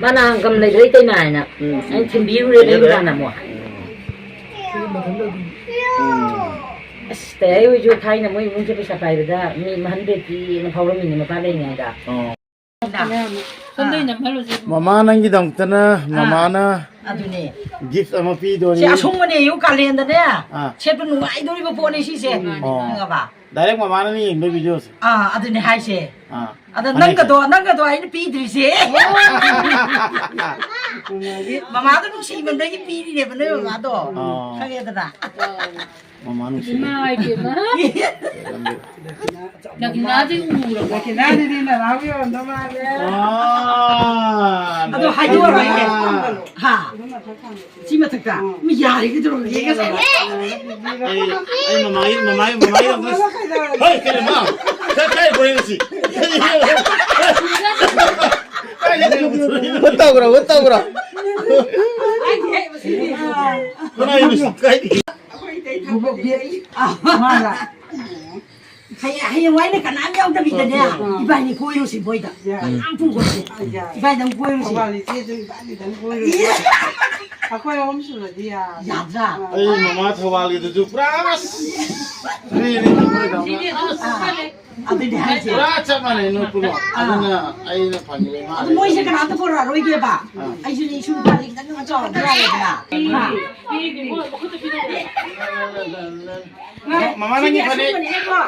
ꯃꯥꯅ ꯍꯪꯒꯝ ꯂꯩꯕ꯭ꯔꯥ ꯏꯇꯩꯃ ꯍꯥꯏꯅ ꯎꯝ, ꯎꯝ꯫ ꯑꯩꯅ ꯊꯤꯟꯕꯤꯔꯨꯔꯦ ꯁꯤꯗ ꯂꯩꯕ ꯂꯩ꯫ ꯀꯥꯟꯗ ꯑꯃꯨꯛ꯫ ꯎꯝ꯫ ꯎꯝ꯫ ꯑꯁ, ꯇꯌꯥꯏ ꯍꯣꯏꯁꯨ ꯊꯥꯏꯅ ꯃꯣꯏ ꯏꯃꯨꯡꯁꯦ ꯄꯩꯁꯥ ꯄꯥꯏꯕꯗ ꯃꯤ ꯃꯍꯟ ꯕꯦꯇꯤꯅ ꯐꯥꯎꯔꯝꯃꯤꯅꯦ ꯃꯄꯥ ꯂꯩꯔꯤꯉꯩꯗ꯫ ꯑꯣ꯫ ꯁꯣꯝꯗ ꯑꯣꯏꯅ ꯅꯝꯍꯜꯂꯨꯁꯦ꯫ ꯃꯃꯥ ꯅꯪꯒꯤꯗꯃꯛꯇꯅ ꯑꯥ꯫ ꯃꯃꯥꯅ ꯑꯗꯨꯅꯦ꯫ Gift ꯑꯃ ꯄꯤꯗꯣꯔꯤ꯫ ꯁꯤ ꯑꯁꯨꯡꯕꯅꯦ, ꯌꯨ ꯀꯥꯂꯦꯟꯗꯅꯦ꯫ ꯑꯥ꯫ ꯁꯦꯠꯄ ꯅꯨꯡꯉꯥꯏꯗꯧꯔꯤꯕ ꯄꯣꯠꯅꯤ ꯁꯤꯁꯦ꯫ ꯑꯣ꯫ ꯈꯪꯉꯕ? Direct ꯃꯃꯥꯅꯅ ꯌꯦꯡꯕ videoꯁꯦ꯫ ꯑꯥ, ꯑꯗꯨꯅꯦ ꯍꯥꯏꯁꯦ꯫ ꯑꯥ꯫ ꯑꯗ ꯐꯅꯦꯛ ꯅꯪꯒꯗꯣ, ꯅꯪꯒꯗꯣ ꯑꯩꯅ ꯄꯤꯗ꯭ꯔꯤꯁꯦ꯫ ꯃꯃꯥꯗꯣ ꯅꯨꯡꯁꯤꯃꯟꯕꯒꯤ ꯄꯤꯔꯤꯅꯦꯕ ꯅꯣꯏ ꯃꯃꯥꯗꯣ꯫ ꯑꯣ꯫ ꯈꯪꯉꯦꯗꯅ꯫ ꯃꯃꯥ ꯅꯨꯡꯁꯤ꯫ ꯏꯃꯥ ꯏꯕꯦꯝꯃ꯫ ꯗꯈꯤꯅꯥꯗꯤ ꯎꯔꯕꯣ? ꯗꯈꯤꯅꯥꯗꯨꯗꯤ ꯅꯅꯥꯎꯒꯤ ꯑꯣꯏꯔꯝꯗꯧ ꯃꯥꯜꯂꯦ꯫ ꯑꯥ, ꯑꯗꯣ ꯍꯥꯏꯗꯣꯛꯑꯔꯣꯏꯒꯦ꯫ ꯗꯈꯤꯅꯥ꯫ ꯍꯥ? ꯁꯤ ꯃꯊꯛꯇ? ꯃꯤ ꯌꯥꯔꯦ ꯀꯩꯗꯧꯔꯒꯦ? ꯉꯁꯥꯏ ꯑꯩ, ꯑꯩ ꯃꯃꯥꯒꯤ, ꯃꯃꯥꯒꯤ, ꯃꯃꯥꯒꯤ ꯑꯝꯇ ꯍꯣꯏ, ꯀꯩꯅꯣ, ꯃꯥ? ꯀꯥꯏ, ꯀꯥꯏ ꯕꯣꯔꯦ ꯉꯁꯤ? ꯀꯥꯏꯗ ꯄꯨꯊꯣꯔꯛꯏꯅꯣ? ꯍꯨꯠ ꯇꯧꯈ꯭ꯔꯣ, ꯍꯨꯠ ꯇꯧꯈ꯭ꯔꯣ꯫ ꯀꯅꯥꯒꯤꯅꯣ ꯁꯤ? ꯀꯥꯏꯗꯒꯤ? ꯑꯩꯈꯣꯏ ꯏꯇꯩ ꯊꯝꯕꯅꯦ꯫ ꯑꯥ, ꯃꯥꯅ꯫ ꯍꯌꯦꯡ, ꯍꯌꯦꯡꯋꯥꯏꯅ ꯀꯅꯥꯝ ꯌꯥꯎꯗꯕꯤꯗꯅꯦ, ꯑꯥ꯫ ꯏꯕꯥꯅꯤ ꯀꯣꯏꯔꯨꯁꯤ ꯃꯣꯏꯗ꯫ ꯌꯥꯏ꯫ ꯀꯅꯥꯝ ꯄꯨꯈꯣꯏꯁꯦ꯫ ꯌꯥꯏ꯫ ꯏꯕꯥꯅꯤꯗꯪ ꯀꯣꯏꯔꯨꯁꯤ꯫ ꯊꯧꯕꯥꯜ ꯏꯆꯦꯁꯨ ꯏꯕꯥꯅꯤꯗꯪ ꯀꯣꯏꯔꯨꯁꯤ꯫ ꯌꯥꯏ꯫ ꯑꯩꯈꯣꯏ ꯑꯍꯨꯝ ꯁꯨꯔꯗꯤ ꯌꯥꯔꯦ꯫ ꯌꯥꯗ꯭ꯔꯥ? ꯑꯥ꯫ ꯑꯩ ꯃꯃꯥ ꯊꯧꯕꯥꯜꯒꯤꯗꯨꯁꯨ ꯄꯨꯔꯥ ꯑꯁ! ꯐ꯭ꯔꯤꯅꯤ ꯑꯩꯈꯣꯏꯗꯧꯅ꯫ ꯑꯁ! ꯑꯗꯨꯅꯦ ꯍꯥꯏꯁꯦ꯫ ꯄꯨꯔꯥ ꯆꯞ ꯃꯥꯟꯅꯩ ꯅꯣꯏ ꯄꯨꯝꯅꯃꯛ꯫ ꯑꯥ꯫ ꯑꯗꯨꯅ ꯑꯩꯅ ꯐꯪꯉꯤꯕ ꯏꯃꯥ ꯑꯗꯨ ꯃꯣꯏꯁꯦ ꯀꯅꯥꯝꯇ ꯄꯨꯔꯛꯑꯔꯣꯏꯒꯦꯕ꯫ ꯑꯥ꯫ ꯑꯩꯁꯨꯅꯦ ꯏꯁꯨ ꯅꯨꯄꯥꯁꯦ ꯈꯤꯇꯪ ꯆꯥꯎꯔꯗꯤ ꯌꯥꯔꯦꯗꯅ꯫ ꯍꯥ? ꯃꯃꯥ, ꯅꯪꯒꯤ ꯁꯤꯗꯤ ꯐꯅꯦꯛ ꯑꯁꯨꯡꯕꯅꯦꯀꯣ꯫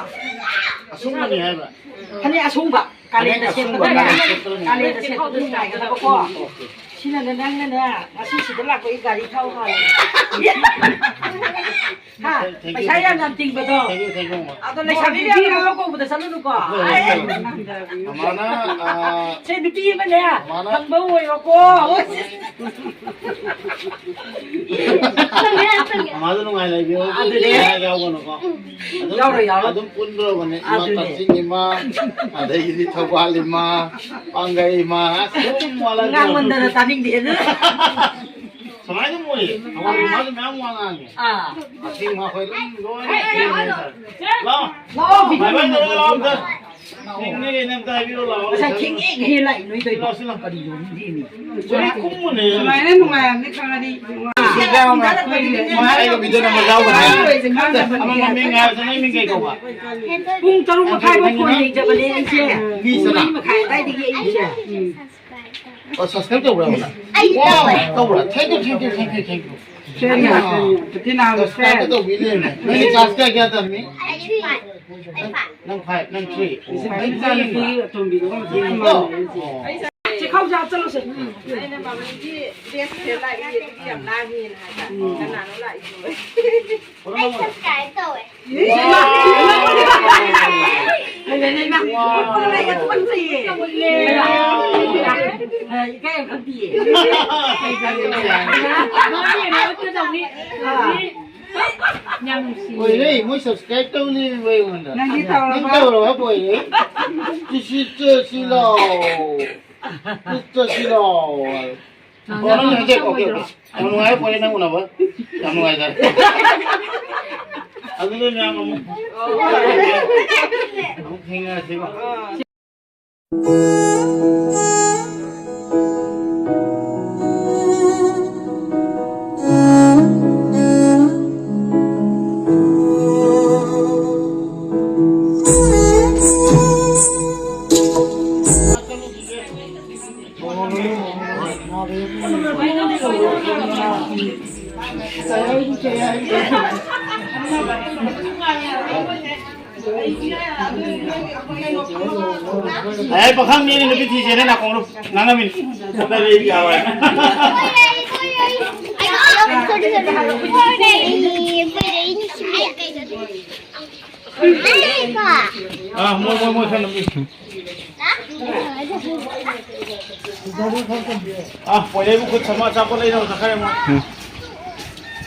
ꯑꯁꯨꯡꯕꯅꯤ ꯍꯥꯏꯕ꯫ ꯐꯅꯦꯛ ꯑꯁꯨꯡꯕ꯫ ꯀꯥꯂꯦꯟꯗ ꯐꯅꯦꯛ ꯑꯁꯨꯡꯕ ꯁꯦꯠꯄꯗ ꯀꯥꯂꯦꯟꯗ ꯁꯦꯠꯄꯗ ꯅꯨꯡꯉꯥꯏꯒꯗꯕꯀꯣ꯫ ꯁꯤꯅꯅꯦ ꯅꯪꯅꯅꯦ ꯉꯁꯤ ꯁꯤꯗ ꯂꯥꯛꯄꯒꯤ ꯒꯥꯔꯤ ꯊꯥꯎ ꯍꯥꯜꯂꯦ꯫ ꯍꯥ? Thank you, ꯄꯩꯁꯥ ꯌꯥꯝ ꯌꯥꯝ ꯇꯤꯡꯕꯗꯣ꯫ Thank you, thank you, ꯃꯃꯥ꯫ ꯑꯗꯣ ꯂꯩꯁꯥꯕꯤ ꯃꯌꯥꯝ ꯑꯃ ꯀꯧꯕꯗ ꯆꯠꯂꯨꯅꯨꯀꯣ꯫ ꯍꯣꯏ, ꯍꯣꯏ, ꯍꯣꯏ꯫ ꯃꯃꯥꯅ, ꯑꯥ, ꯁꯦ ꯅꯨꯄꯤ ꯑꯃꯅꯦ ꯃꯃꯥꯅ ꯐꯪꯕ ꯑꯣꯏꯔꯣꯀꯣ꯫ ꯃꯃꯥꯁꯨ ꯅꯨꯡꯉꯥꯏ ꯂꯩꯕꯤꯌꯨ꯫ ꯑꯗꯨꯅꯦ꯫ ꯌꯥꯎꯒꯅꯨꯀꯣ꯫ ꯑꯗꯨꯝ, ꯌꯥꯎꯔꯣꯏ, ꯌꯥꯎꯔꯣꯏ꯫ ꯑꯗꯨꯝ ꯄꯨꯟꯗ꯭ꯔꯣꯕꯅꯦ꯫ ꯏꯃꯥ ꯑꯗꯨꯅꯦ꯫ ꯀꯛꯆꯤꯡ ꯏꯃꯥ, ꯑꯗꯒꯤꯗꯤ ꯊꯧꯕꯥꯜ ꯏꯃꯥ, ꯄꯥꯡꯒꯩ ꯏꯃꯥ, ꯑꯁ, ꯑꯗꯨꯝ ꯋꯥꯠꯂꯛꯇ꯭ꯔꯕꯅꯦ꯫ ꯉꯥꯡꯃꯟꯗꯅ ꯇꯥꯅꯤꯡꯗꯦ꯫ ꯁꯨꯃꯥꯏꯅ ꯑꯗꯨꯝ ꯑꯣꯏꯌꯦ꯫ ꯊꯧꯕꯥꯜ ꯏꯃꯥꯁꯨ ꯃꯌꯥꯝ ꯋꯥ ꯉꯥꯡꯉꯦ꯫ ꯑꯥ꯫ ꯀꯛꯆꯤꯡ ꯏꯃꯥ ꯑꯩꯈꯣꯏ ꯑꯗꯨꯝ ꯂꯣꯏꯅ ꯂꯥꯛꯑꯣ꯫ ꯕꯥꯏ ꯕꯥꯏ ꯇꯧꯔꯒ ꯂꯥꯛꯑꯣ ꯑꯝꯇ꯫ ꯊꯤꯡꯅꯦ ꯀꯩꯅꯣ ꯑꯝꯇ ꯍꯥꯏꯕꯤꯔꯣ ꯂꯥꯛꯑꯣ꯫ ꯉꯁꯥꯏ ꯊꯦꯡꯉꯦ ꯍꯦ ꯂꯥꯛꯏ ꯅꯣꯏ ꯇꯧꯏꯗꯣ꯫ ꯂꯥꯛꯑꯣ, ꯁꯤ ꯂꯥꯛꯑꯣ꯫ ꯀꯔꯤꯅꯣ ꯈꯪꯗꯦꯃꯤ꯫ ꯁꯨꯃꯥꯏꯅ ꯀꯨꯝꯃꯨꯅꯦ꯫ ꯁꯨꯃꯥꯏꯅ ꯅꯨꯡꯉꯥꯏꯔꯝꯅꯤ ꯈꯪꯉꯗꯤ ꯅꯨꯡꯉꯥꯏ꯫ ꯑꯩꯒ ꯚꯤꯗꯤꯑꯣ ꯅꯝꯕ ꯌꯥꯎꯒꯅꯤ꯫ ꯑꯃ ꯃꯃꯤꯡ ꯍꯥꯏꯔꯁꯨ ꯅꯪ ꯃꯤꯡ ꯀꯩ ꯀꯧꯕ? ꯄꯨꯡ ꯇꯔꯨꯛ ꯃꯈꯥꯏ ꯐꯥꯎ ꯐꯣꯟ ꯌꯦꯡꯖꯕꯅꯦ ꯑꯩꯁꯦ꯫ ꯃꯤ ꯁꯤꯅ? ꯄꯨꯡ ꯃꯔꯤ ꯃꯈꯥꯏ ꯑꯗꯥꯏꯗꯒꯤ ꯑꯩꯁꯦ꯫ ꯎꯝ꯫ ꯑꯣ, subscribe ꯇꯧꯕ꯭ꯔꯥ? ꯑꯩ ꯋꯥꯎ, ꯇꯧꯋꯦ꯫ ꯇꯧꯕ꯭ꯔꯥ? Thank you, thank you, thank you, thank you꯫ ꯁꯦ, ꯅꯪ ꯀꯩꯅꯣ, ꯇꯤꯅꯥ ꯁꯦ꯫ Subscribe ꯇꯧꯕꯤꯔꯦꯅꯦ꯫ ꯅꯪꯒꯤ class ꯀꯌꯥ ꯀꯌꯥ ꯇꯝꯃꯤ? ꯑꯩ five꯫ ꯑꯩ five꯫ ꯅꯪ five, ꯅꯪ three꯫ ꯑꯩ ꯏꯆꯥꯅꯨꯄꯤ ꯑꯇꯣꯝꯕꯤꯗꯨꯒ ꯃꯆꯤꯟ ꯃꯥꯟꯅꯩ ꯑꯩꯁꯦ꯫ ꯑꯣ꯫ ꯆꯦꯈꯥꯎ ꯆꯥ ꯆꯠꯂꯨꯁꯦ꯫ ꯑꯩꯅ ꯃꯃꯤꯒꯤ dress ꯁꯦ ꯂꯥꯛꯏ, ꯑꯗꯨꯗꯤ ꯌꯥꯝ ꯂꯥꯡꯉꯦꯅ ꯍꯥꯏꯕ꯫ ꯎꯝ꯫ ꯀꯅꯥꯅꯣ ꯂꯥꯛꯏꯗꯣ? ꯑꯩ subscribe ꯇꯧꯋꯦ꯫ ꯏꯃꯥ! ꯏꯃꯥ! ꯏꯃꯥ! ꯏꯀꯥꯏ ꯌꯥꯝ ꯈꯪꯗꯤꯌꯦ꯫ ꯌꯥꯝ ꯅꯨꯡꯁꯤꯌꯦ꯫ ꯑꯣꯏꯔꯦ, ꯃꯣꯏ subscribe ꯇꯧꯅꯤ ꯑꯩꯉꯣꯟꯗ꯫ ꯅꯪꯗꯤ ꯇꯧꯔꯕ? ꯅꯪ ꯇꯧꯔꯕ ꯑꯣꯏꯔꯦ? ꯁꯤ, ꯁꯤ, ꯁꯤ, ꯁꯤ ꯂꯥꯎ꯫ ꯁꯤ, ꯁꯤ ꯂꯥꯎ꯫ ꯑꯣ, ꯅꯪ ꯍꯧꯖꯤꯛ, okay, okay꯫ ꯌꯥꯝ ꯅꯨꯡꯉꯥꯏꯔꯦ, ꯐꯔꯦ, ꯅꯪ ꯎꯅꯕ꯫ ꯌꯥꯝ ꯅꯨꯡꯉꯥꯏꯖꯔꯦ꯫ ꯑꯗꯨꯗꯤ ꯃꯌꯥꯝ ꯑꯃꯨꯛ, ꯑꯃꯨꯛ ꯊꯦꯡꯅꯔꯁꯤꯀꯣ꯫ ꯑꯦ, ꯄꯥꯈꯪ ꯃꯤꯅ ꯅꯨꯄꯤ ꯊꯤꯁꯦꯅ ꯅꯥꯀꯣꯡꯗꯣ ꯉꯥꯡꯉꯝꯃꯤꯅꯤ꯫ ꯑꯇꯩꯗꯤ ꯌꯥꯔꯣꯏ꯫ ꯑꯥ, ꯃꯣꯏ, ꯃꯣꯏ, ꯃꯣꯏ ꯈꯔ ꯅꯨꯄꯤ꯫ ꯑꯥ, ꯄꯣꯏꯔꯩꯕꯨ ꯈꯨꯠ ꯁꯝꯃ ꯑꯆꯥꯄꯣꯠ ꯂꯩꯅꯕ ꯆꯠꯈ꯭ꯔꯦ ꯃꯣꯏ꯫ ꯎꯝ꯫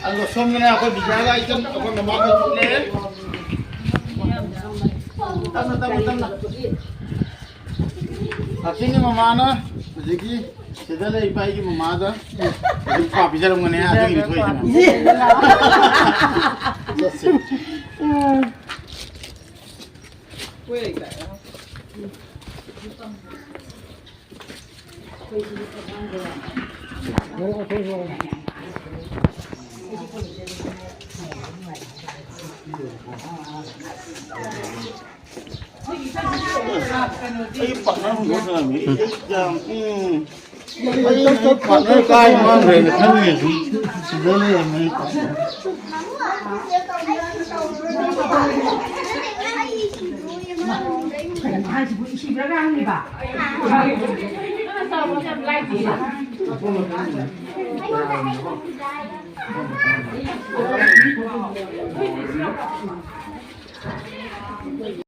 ꯑꯗꯨꯒ ꯁꯣꯝꯗꯅ ꯑꯩꯈꯣꯏ ꯕꯤꯖꯥꯒ ꯑꯩ ꯆꯟ-, ꯑꯩꯈꯣꯏ ꯃꯃꯥ ꯈꯣꯏ ꯄꯨꯜꯂꯦ꯫ ꯇꯞꯅ, ꯇꯞꯅ, ꯇꯞꯅ꯫ ꯀꯛꯆꯤꯡꯒꯤ ꯃꯃꯥꯅ ꯍꯧꯖꯤꯛꯀꯤ ꯁꯤꯗ ꯂꯩꯔꯤꯕ ꯑꯩꯒꯤ ꯃꯃꯥꯗ ꯍꯧꯖꯤꯛ ꯀ꯭ꯋꯥ ꯄꯤꯖꯔꯝꯒꯅꯤ, ꯑꯗꯨꯒꯤꯅꯤ ꯊꯣꯛꯏꯁꯤꯅ꯫ ꯆꯠꯁꯤ꯫ ꯑꯩ ꯄꯥꯛꯅꯝ ꯍꯨꯟꯗꯣꯛ ꯊꯝꯃꯝꯃꯤ꯫ ꯑꯩ ꯌꯥꯝ, ꯎꯝ꯫ ꯑꯩ, ꯑꯩ ꯄꯥꯛꯅꯝ ꯀꯥꯏ ꯃꯥꯡꯈ꯭ꯔꯦꯅ ꯈꯜꯂꯤꯅꯦ ꯁꯨꯝ꯫ ꯁꯤꯗ ꯂꯩꯔꯝꯃꯦ ꯑꯩ ꯄꯥꯛꯅꯝ꯫